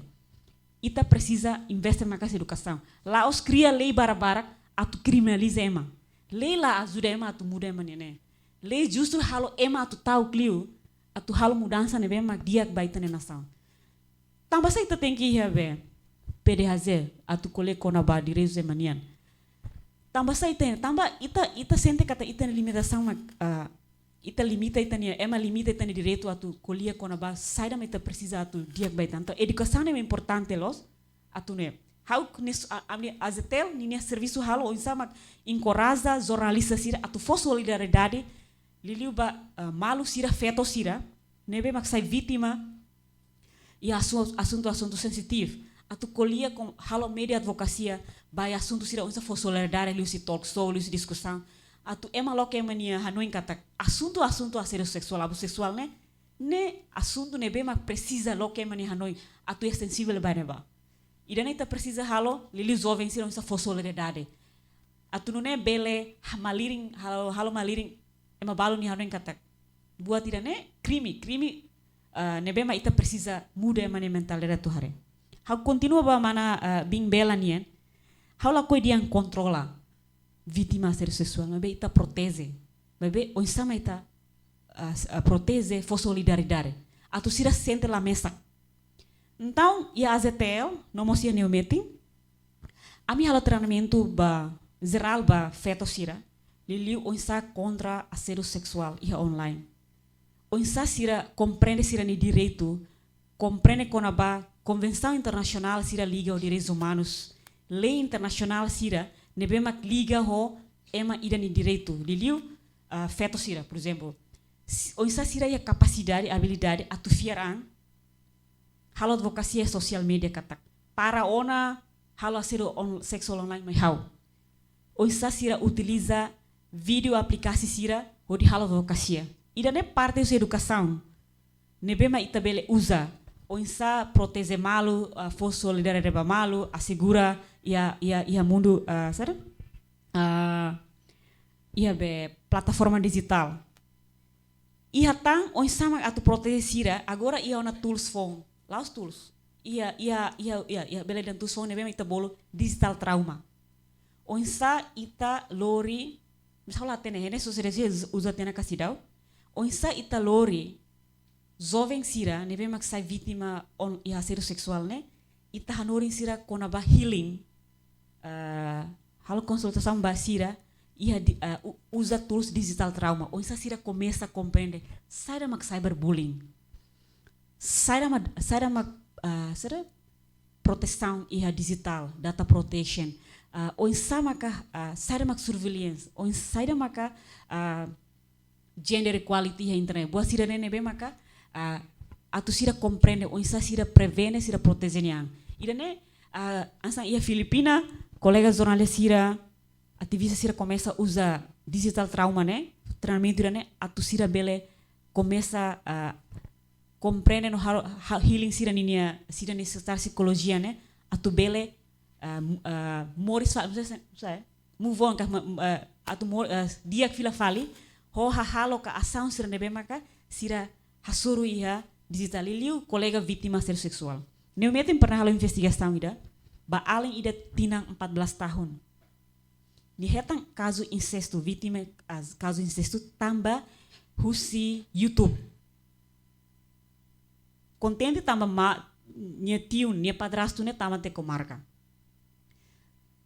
Ita presiza investe maka'as edukasaun. La'ós kria lei barak-barak atu kriminaliza ema. Lei la ajuda ema atu muda ema nia ne'e. Lei justru halo ema atu ta'uk liu, atu halo mudansa ne'ebé mak di'ak ba ita-nia nasaun. Tanba sá ita tenke iha be P D H Z atu ko'alia kona-ba direitus ema nian? Tanba sá ita, tanba ita, ita sente katak ita-nia limitasaun mak, ah, ita limita ita-nia, ema limita ita-nia direitu atu ko'alia kona-ba saida mak ita presiza atu di'ak ba ita. Entaun, edukasaun ne'e importante loos atu nune'e. Ha'u ne'e s-, a, ami A Z T L ninia servisu halo oinsá mak enkoraja jornalista sira atu fó solidariedade liuliu ba, ah, maluk sira, feto sira ne'ebé mak sai vítima iha asu-, asuntu-asuntu sensitivu. Atu ko'alia ho, halo média advokasia ba iha asuntu sira, oinsá fó solidariedade liuhusi talk show, liuhusi diskusaun. Atu ema loke ema nia hanoin katak asuntu-asuntu asédiu seksuál, abuzu seksuál ne'e, ne'e asuntu ne'ebé mak presiza loke ema nia hanoin atu iha sensivel ba ne'ebá. Ida-ne'e ita presiza halo, liuliu joven sira oinsá fó solidariedade. Atu nune'e bele ha-, malirin, halo, halo malirin ema balu nia hanoin katak buat ida-ne'e krime, krime, ah, ne'ebé mak ita presiza muda ema nia mentalidade atu haree. Ha'u kontinua ba mana, ah, biin Bela nian. Ha'u lakohi dehan kontrola vítima asédiu seksuál, maibé ita proteje. Maibé oinsá mak ita, ah, s-, ah, proteje, fó solidariedade. Atu sira sente la mesak. Entaun, iha A Z T L, no mós iha Neo Metin, ami halo treinamentu ba jerál ba feto sira, liuliu oinsá kontra asédiu seksuál iha online. Oinsá sira komprende sira-nia direitu, komprende kona-ba konvensaun internasionál sira liga ho direitus umanus, lei internasionál sira ne'ebé mak liga ho ema ida nia direitu, liuliu, ah, feto sira, por ezemplu. S-, oinsá sira iha kapasidade, abilidade atu fiar an halo advokasia iha sosiál media katak para ona halo asédiu on-, seksuál online mai ha'u. Oinsá sira utiliza vídeo aplikasi sira hodi halo advokasia. Ida-ne'e parte husi edukasaun ne'ebé mak ita bele uza. Oinsá proteje malu, ah, fó solidariedade ba malu, asegura iha, iha, iha mundu, ah, saida? Ah, iha be plataforma dijitál. Iha tan oinsá mak atu proteje sira, agora iha ona tools foun. La'ós tools. Iha, iha, iha, iha, iha, bele dehan tools foun ne'ebé mak ita bolu digital trauma. Oinsá ita lori, misal la hatene, hene sosiedade uza tiha ona ka seidauk. Oinsá ita lori joven sira ne'ebé mak sai vítima on-, iha asédiu seksuál ne'e, ita hanorin sira kona-ba healing, eh, halo konsultasaun ba sira, iha di-, ah, u-, uza tools digital trauma, oinsá sira komesa komprende saida mak cyberbullying, saida mak, saida mak, ah, saida protesaun iha digital, data protection, ah, oinsá maka, ah, saida mak surveillance, oinsá saida maka, ah, gender equality iha internet. Buat sira-ne'e ne'ebé maka, ah, atu sira komprende oinsá sira prevene, sira proteje nia an. Ida-ne'e, ah, hanesan iha Filipina, kolega jornalista sira, ativista sira komesa uza digital trauma ne'e, treinamentu ida-ne'e, atu sira bele komesa, ah, komprende no halo, ha-, healing sira-ninia, sira-nia setar psikolojia ne'e, atu bele, ah, m-, ah, moris fa-, não sei se, não sei, move on ka, ma-, ah, atu mo-, ah, di'ak fila fali, ho hahalok ka asaun sira ne'ebé maka sira hasoru iha digital. Liuliu kolega vítima asédiu seksuál. Ne'e ha'u metin pernah halo investigasaun ida, ba alin ida tinan empat belas tahun. Nia hetan kazu insestu, vítima, ah, kazu insestu tanba husi YouTube. Kontente tanba ma-, nia tiu, nia padrastu ne'e tama tiha komarka.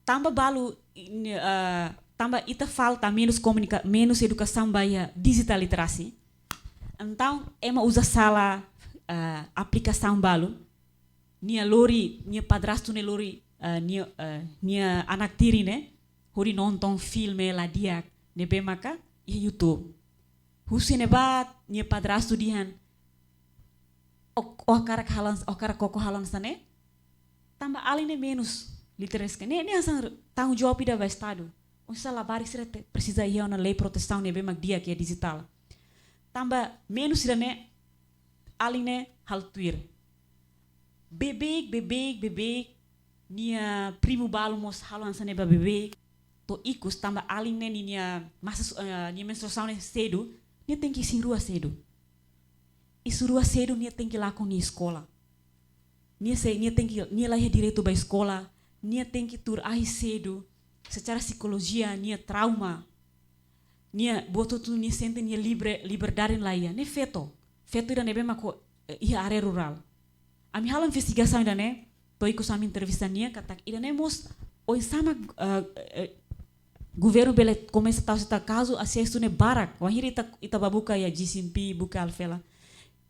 Tanba balu, i-, ni-, ah, tanba ita falta menus komunika-, menus edukasaun ba iha digital literacy. Entaun, ema uza sala, ah, aplikasaun balu. Nia lori, nia padrastu ne'e lori, ah, nia, ah, nia anak tiri ne'e hodi nonton filme la di'ak ne'ebé maka iha YouTube. Husi ne'ebá nia padrastu dehan, "Ó, ó hakarak halo, ó hakarak koko halo hanesan ne'e?" Tanba alin ne'e menus literasi ka. Ne'e, ne'e hanesan tanggung jawab ida ba Estadu. Oinsá labarik sira te-, presiza iha ona lei protesaun ne'ebé mak di'ak iha digital. Tanba menus sira-ne'e, alin ne'e halo tuir. Beibeik, beibeik, beibeik, nia primu balu mós halo hanesan ne'e ba beibeik. To'o ikus tanba alin ne'e ninia masa su-, eh, nia menstruasaun ne'e sedu, nia tenke isin-rua sedu. Isin-rua sedu nia tenke lakon nia eskola. Nia sei, nia tenke, nia la iha direitu ba eskola, nia tenke tuur ahi sedu, secara psikolojia nia trauma. Nia buat hotu nia sente nia livre, liberdade la iha. Ne'e feto. Feto ida ne'ebé mak ho, eh, iha área rurál. Ami halo investigasaun ida-ne'e, to'o ikus ami entrevista nia katak ida-ne'e mós oinsá mak, eh, eh, governu bele komesa tau seta kazu asesu ne'e barak. Wainhira ita, ita bá buka iha G C M P, buka Alfela.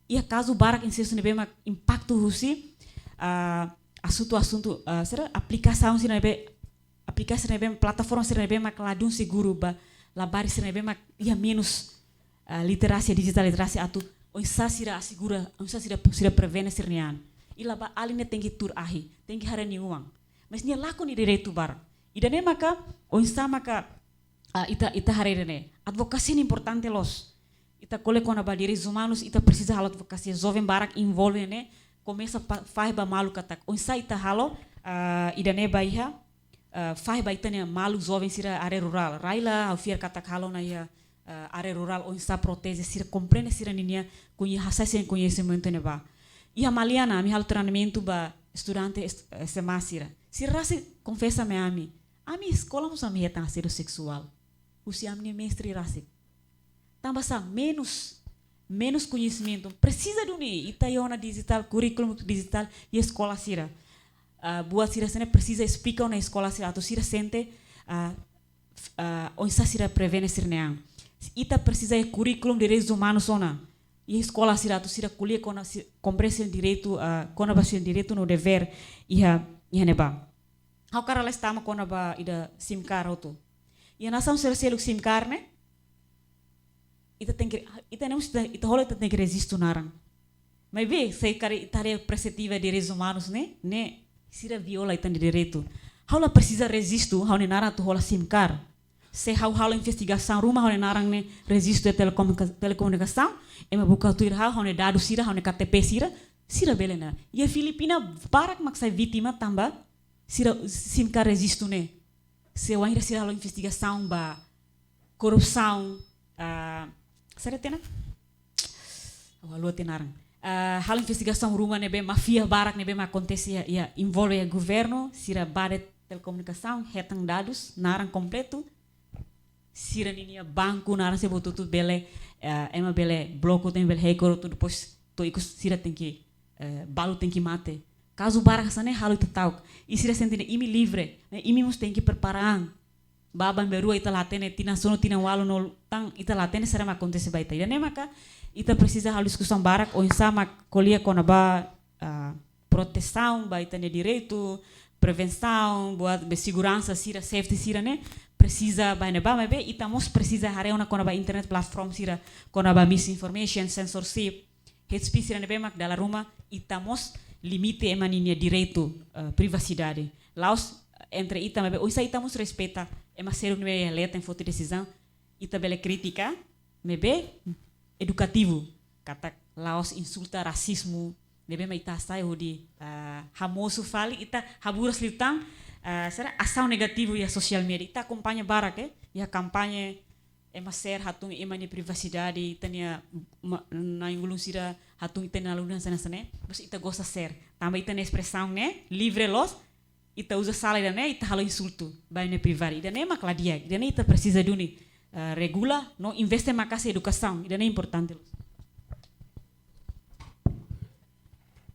Iha kazu barak insestu ne'ebé mak impaktu husi, ah, asuntu, asuntu, ah, sira aplikasaun sira ne'ebé, aplikasaun ne'ebé, plataforma sira ne'ebé mak ladún seguru ba labarik sira ne'ebé mak iha menus, ah, literasi, digital literasi atu oinsá sira asegura, oinsá sira, sira prevene sira-nia an. I la ba alin ne'e tenke tuur ahi, tenke haree nia oan. Mas nia lakon nia direitu barak. Ida-ne'e maka, oinsá maka, ah, ita, ita haree ida-ne'e. Advokasia ne'e importante loos. Ita ko'alia kona-ba direitus umanus, ita presiza halo advokasia. Joven barak envolve ne'e, komesa pa-, fahe ba malu katak. Oinsá ita halo, ah, ida-ne'e ba iha, ah, fahe ba ita-nia maluk joven sira área rurál. Rai la, ha'u fiar katak halo ona iha, ah, área rurál, oinsá proteje sira, komprende sira-ninia, koñe-, hasai sira-nia koñesimentu ne'ebá. Iha Maliana, ami halo treinamentu ba estudante est-, S M A sira. Sira rasik konfesa mai ami. Ami eskola mós ami hetan asédiu seksuál husi ami-nia mestre rasik. Tanba sá? Menus, menus koñesimentu. Presiza duni, ita iha ona digital, kurríkulu digital iha eskola sira. Ah, buat sira hanesan ne'e presiza esplika ona eskola sira atu sira sente, ah, f-, ah, oinsá sira prevene sira-nia an. Ita presiza iha kurríkulu direitus umanus ona. Iha eskola sira atu sira ko'alia kona si-, komprende sira-nia direitu, ah, kona-ba sira-nia direitu no devér iha, iha ne'ebá. Ha'u hakarak lalais tama kona-ba ida SIM card hotu. Iha nasaun sira seluk SIM card ne'e, ita tenke, ita ne'e mós ita, ita hola ita tenke rejistu naran. Maibé, se karik ita haree perspetiva direitus umanus ne'e, ne'e sira viola ita-nia direitu. Ha'u la presiza rejistu ha'u-nia naran atu hola SIM card. Se ha'u halo investigasaun ruma ha'u-nia naran ne'e rejistu iha telekomunika-, telekomunikasaun, ema buka tuir ha'u, ha'u-nia dadus sira, ha'u-nia K T P sira, sira bele ona. Iha Filipina barak mak sai vítima tanba sira SIM card rejistu ne'e. Se wainhira sira halo investigasaun ba korrupsaun, ah, saida tiha ona? Ha'u haluha tiha naran. Ah, halo investigasaun ruma ne'ebé máfia barak ne'ebé mak akontese iha, iha envolve iha governu, sira bá de'it telekomunikasaun, hetan dadus, naran kompletu, sira-ninia banku, naran sira buat hotu bele, eh, ema bele bloku, ema bele hack hotu, depois to'o ikus sira tenke, eh, balu tenke mate. Kazu barak hanesan ne'e halo ita ta'uk. I sira sente imi livre, eh, imi mós tenke prepara an. bá ba ne'ebé rua ita la hatene tinan sanulu, tinan ualu no tan ita la hatene saida mak akontese ba ita. Ida-ne'e maka ita presiza halo diskusaun barak oinsá mak ko'alia kona-ba, ah, protesaun ba ita-nia direitu, prevensaun, buat be seguransa sira, safety sira-ne'e, presiza ba ne'ebá, maibé ita mós presiza haree ona kona-ba internet platform sira, kona-ba misinformation, censorship, hate speech sira ne'ebé mak dala ruma ita mós limite ema ninia direitu, eh, privasidade. La'ós entre ita, maibé oinsá ita mós respeita ema seluk ne'ebé leten foti desizaun, ita bele kritika, maibé edukativu, katak la'ós insulta, rasizmu, ne'ebé mak ita hasai hodi, ah, hamosu fali, ita haburas liután, ah, saida, asaun negativu iha sosiál média. Ita akompaña barak, eh, iha kampaña ema share hatún ema nia privasidade, ita-nia ma-, na'in-ulun sira hatún ita-nia na'in-ulun hanesan ne'e, terus ita gosta share. Tanba ita-nia espresaun ne'e livre loos, ita uza sala ida-ne'e, ita halo insultu ba ema nia privadu. Ida-ne'e mak la di'ak, ida-ne'e ita presiza duni, eh, regula, no investe maka'as edukasaun, ida-ne'e importante.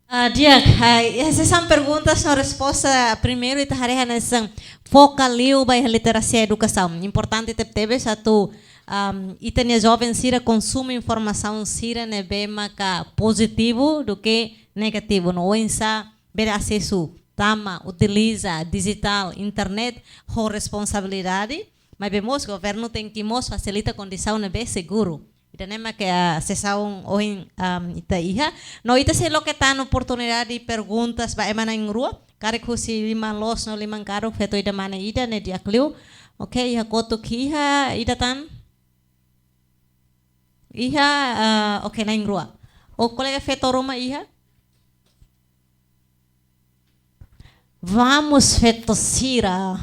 Ah, di'ak, ah, iha sesaun perguntas no resposta, primeiru ita haree hanesan foka liu ba iha literasia edukasaun. Importante tebetebes atu, am, ita-nia joven sira konsumu informasaun sira ne'ebé maka pozitivu duké negativu. No oinsá bele asesu, tama, utiliza dijitál, internet ho responsabilidade, maibé mós governu tenke mós fasilita kondisaun ne'ebé seguru. Ida-ne'e mak, ah, sesaun ohin, am, ita iha. No ita sei loke tan oportunidade perguntas ba ema na'in-rua. Karik husi liman loos no liman karuk, feto ida mane ida ne'e di'ak liu. Oke, iha kotuk iha, ida tan. Iha, ah, oke, na'in-rua. O kolega feto ruma iha? Vamos, feto sira.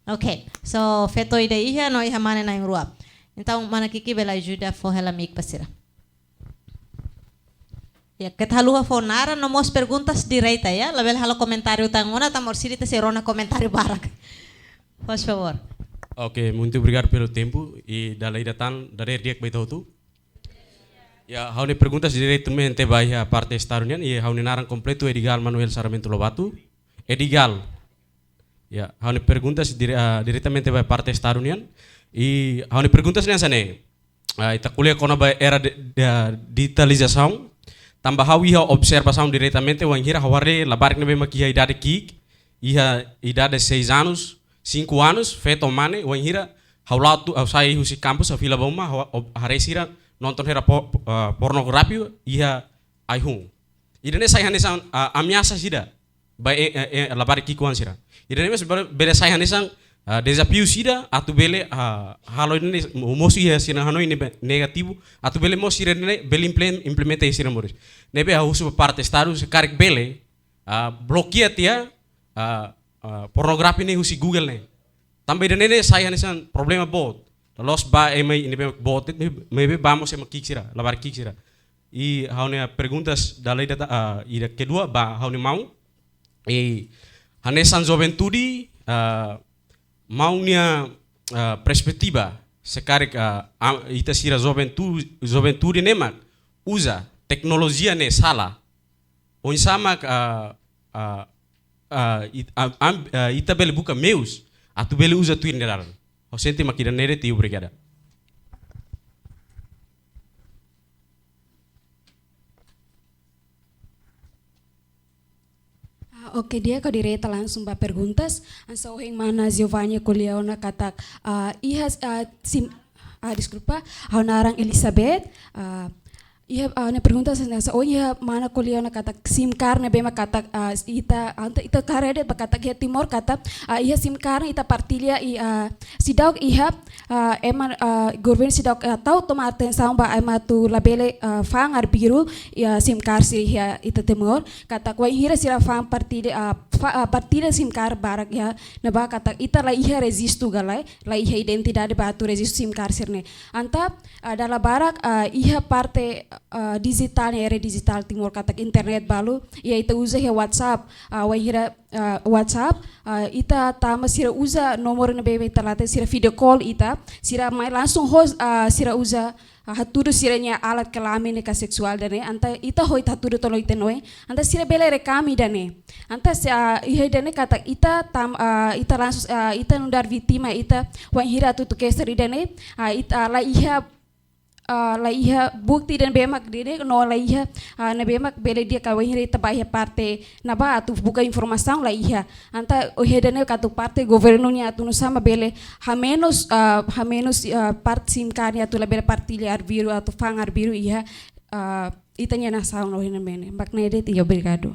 Ok, so feto ida iha no iha mane na'in-rua. Entaun, mana Kiki bele ajuda fó hela mic ba sira. Ya, keta haluha fó naran no mós perguntas direta, ya. Labele halo komentáriu tan ona, tanba orsida ita sei rona komentáriu barak. Faz favor. Ok, muito obrigado pelo tempo. I dala ida tan, dadeer di'ak ba ita hotu. Ya, ha'u-nia perguntas diretamente ba iha parte Estadu nian, i ha'u-nia naran kompletu Edigal Manuel Sarmento Lobato. Edigal. Ya, ha'u-nia perguntas dire-, ah, diretamente ba parte Estadu nian. I ha'u-nia perguntas ne'e hanesan ne'e. Ah, ita ko'alia kona-ba era de, de, dijitalizasaun. Tanba ha'u iha observasaun diretamente, wainhira ha'u haree labarik ne'ebé mak iha idade ki'ik, iha idade seis anos, cinco anos, feto mane, wainhira ha'u la'o atu, ha'u sai husi kampus, ha'u fila ba uma, ha'u, ha'u haree sira nonton hela po-, po-, ah, pornografia iha ai-hun. Ida-ne'e sai hanesan, ah, ameasa ida ba, eh, eh, eh, labarik ki'ik-oan sira. Ida-ne'e mós bele, bele sai hanesan, ah, dezafiu ida atu bele, ah, halo ida-ne'e mo-, mosu iha sira hanoin ne'ebé negativu, atu bele mós sira-ne'e bele implem-, implementa iha sira moris. Ne'ebé ha'u husu ba parte Estadu, se karik bele, ah, blokia tiha, ah, ah, pornografia ne'e husi Google ne'e. Tanba ida-ne'e sai hanesan problema boot. La'ós ba ema ne'ebé boot, maibé ba mós ema ki'ik sira, labarik ki'ik sira. I ha'u-nia perguntas dala ida ta-, ah, ida kedua ba ha'u-nia maun. I hanesan juventude, ah, maun nia, ah, perspetiva, se karik, ah, am-, ita sira juventu-, juventude ne'e mak uza teknolojia ne'e sala. Oinsá mak, ah, ah, ah, it-, am-, am-, ah, ita bele buka meius atu bele uza tuir nia laran. Ha'u sente mak ida-ne'e de'it, obrigada. Ah, oke, di'ak, ha'u direta langsung ba perguntas. Hanesan ohin mana Giovanni ko'alia ona katak, ah, iha, ah, sim-, ah, deskulpa, ha'u naran Elizabeth, ah, iha, ah, ne'e perguntas hanesan ohin iha mana ko'alia ona katak SIM card ne'ebé mak katak, ah, ita, anta ita karede ba katak iha Timor katak, ah, iha SIM card ita partilla i, ah, seidauk iha, ah, ema, ah, governu seidauk, ah, tau toma atensaun ba ema atu labele, ah, fa'an arbiru iha SIM card sira iha ita Timor. Katak wainhira sira fa'an partilla, ah, fa-, ah, partilla SIM card barak iha ne'ebá katak ita la iha rejistu ka lae, la iha identidade ba atu rejistu SIM card sira-ne'e. Entaun, ah, dala barak, ah, iha parte, ah, dijitál, ne'e era dijitál Timor katak internet balu, iha ita uza iha WhatsApp, ah, wainhira, ah, WhatsApp, ah, ita tama sira uza nomor ne'ebé mak ita late, sira video call ita, sira mai langsung ho, ah, sira uza, ah, hatudu sira-nia alat kelamin ne'e ka seksuál ida-ne'e, entaun ita ho ita hatudu tolo ita-nia oin, entaun sira bele rekam ida-ne'e. Entaun se, ah, iha ida-ne'e katak ita tam-, ah, ita langsung, ah, ita nu'udar vítima, ita wainhira atu tuir kestaun ida-ne'e, ah, ita, ah, la iha, ah, la iha bukti ida ne'ebé mak di'ak, no la iha, ah, ne'ebé mak bele di'ak ka wainhira ita bá iha parte ne'ebá atu buka informasaun la iha. Entaun, oh, iha ida-ne'e katak parte governu nian atu nu'usá mak bele, hamenus, ah, hamenus, ah, parte SIM card nian atu labele partilla arbiru atu fa'an arbiru iha, ah, ita-nia nasaun, oh, iha ne'e mene. Mak ne'e de'it, i obrigadu.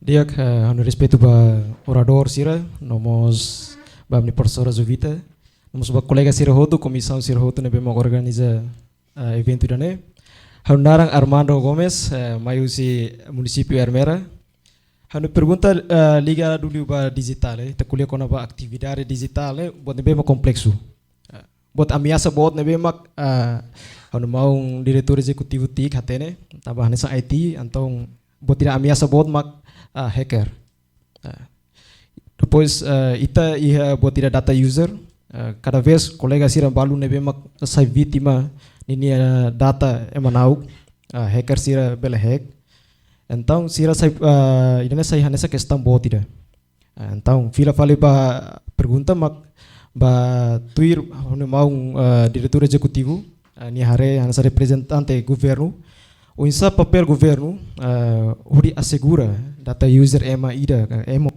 Di'ak, eh, ha'u-nia respeitu ba oradór sira, no mós ba ami-nia profesora Jovita, no mós ba kolega sira hotu, komisaun sira hotu ne'ebé mak organiza, eh, eventu ida-ne'e. Ha'u-nia naran Armando Gomes, eh, mai husi munisípiu Ermera. Ha'u-nia pergunta, eh, liga duni ba dijitál, eh. Ita ko'alia kona-ba atividade dijitál, eh, buat ne'ebé mak kompleksu. Eh, buat ameasa boot ne'ebé mak, ah, ha'u-nia maun diretór ezekutivu TIC hatene, tanba hanesan I T, entaun buat ida ameasa boot mak, ah, hacker. Ah, depois, ah, ita iha buat ida data user, ah, kada vez kolega sira balu ne'ebé mak sai vítima ninia data ema na'ok, ah, hacker sira bele hack. Entaun sira sai, ah, ida-ne'e sai hanesan kestaun boot ida. Ah, entaun, fila fali ba pergunta mak ba tuir ha'u-nia maun, ah, diretór ezekutivu, ah, nia haree hanesan reprezentante governu. Oinsá papél governu, ah, hodi asegura data user ema ida, eh, ema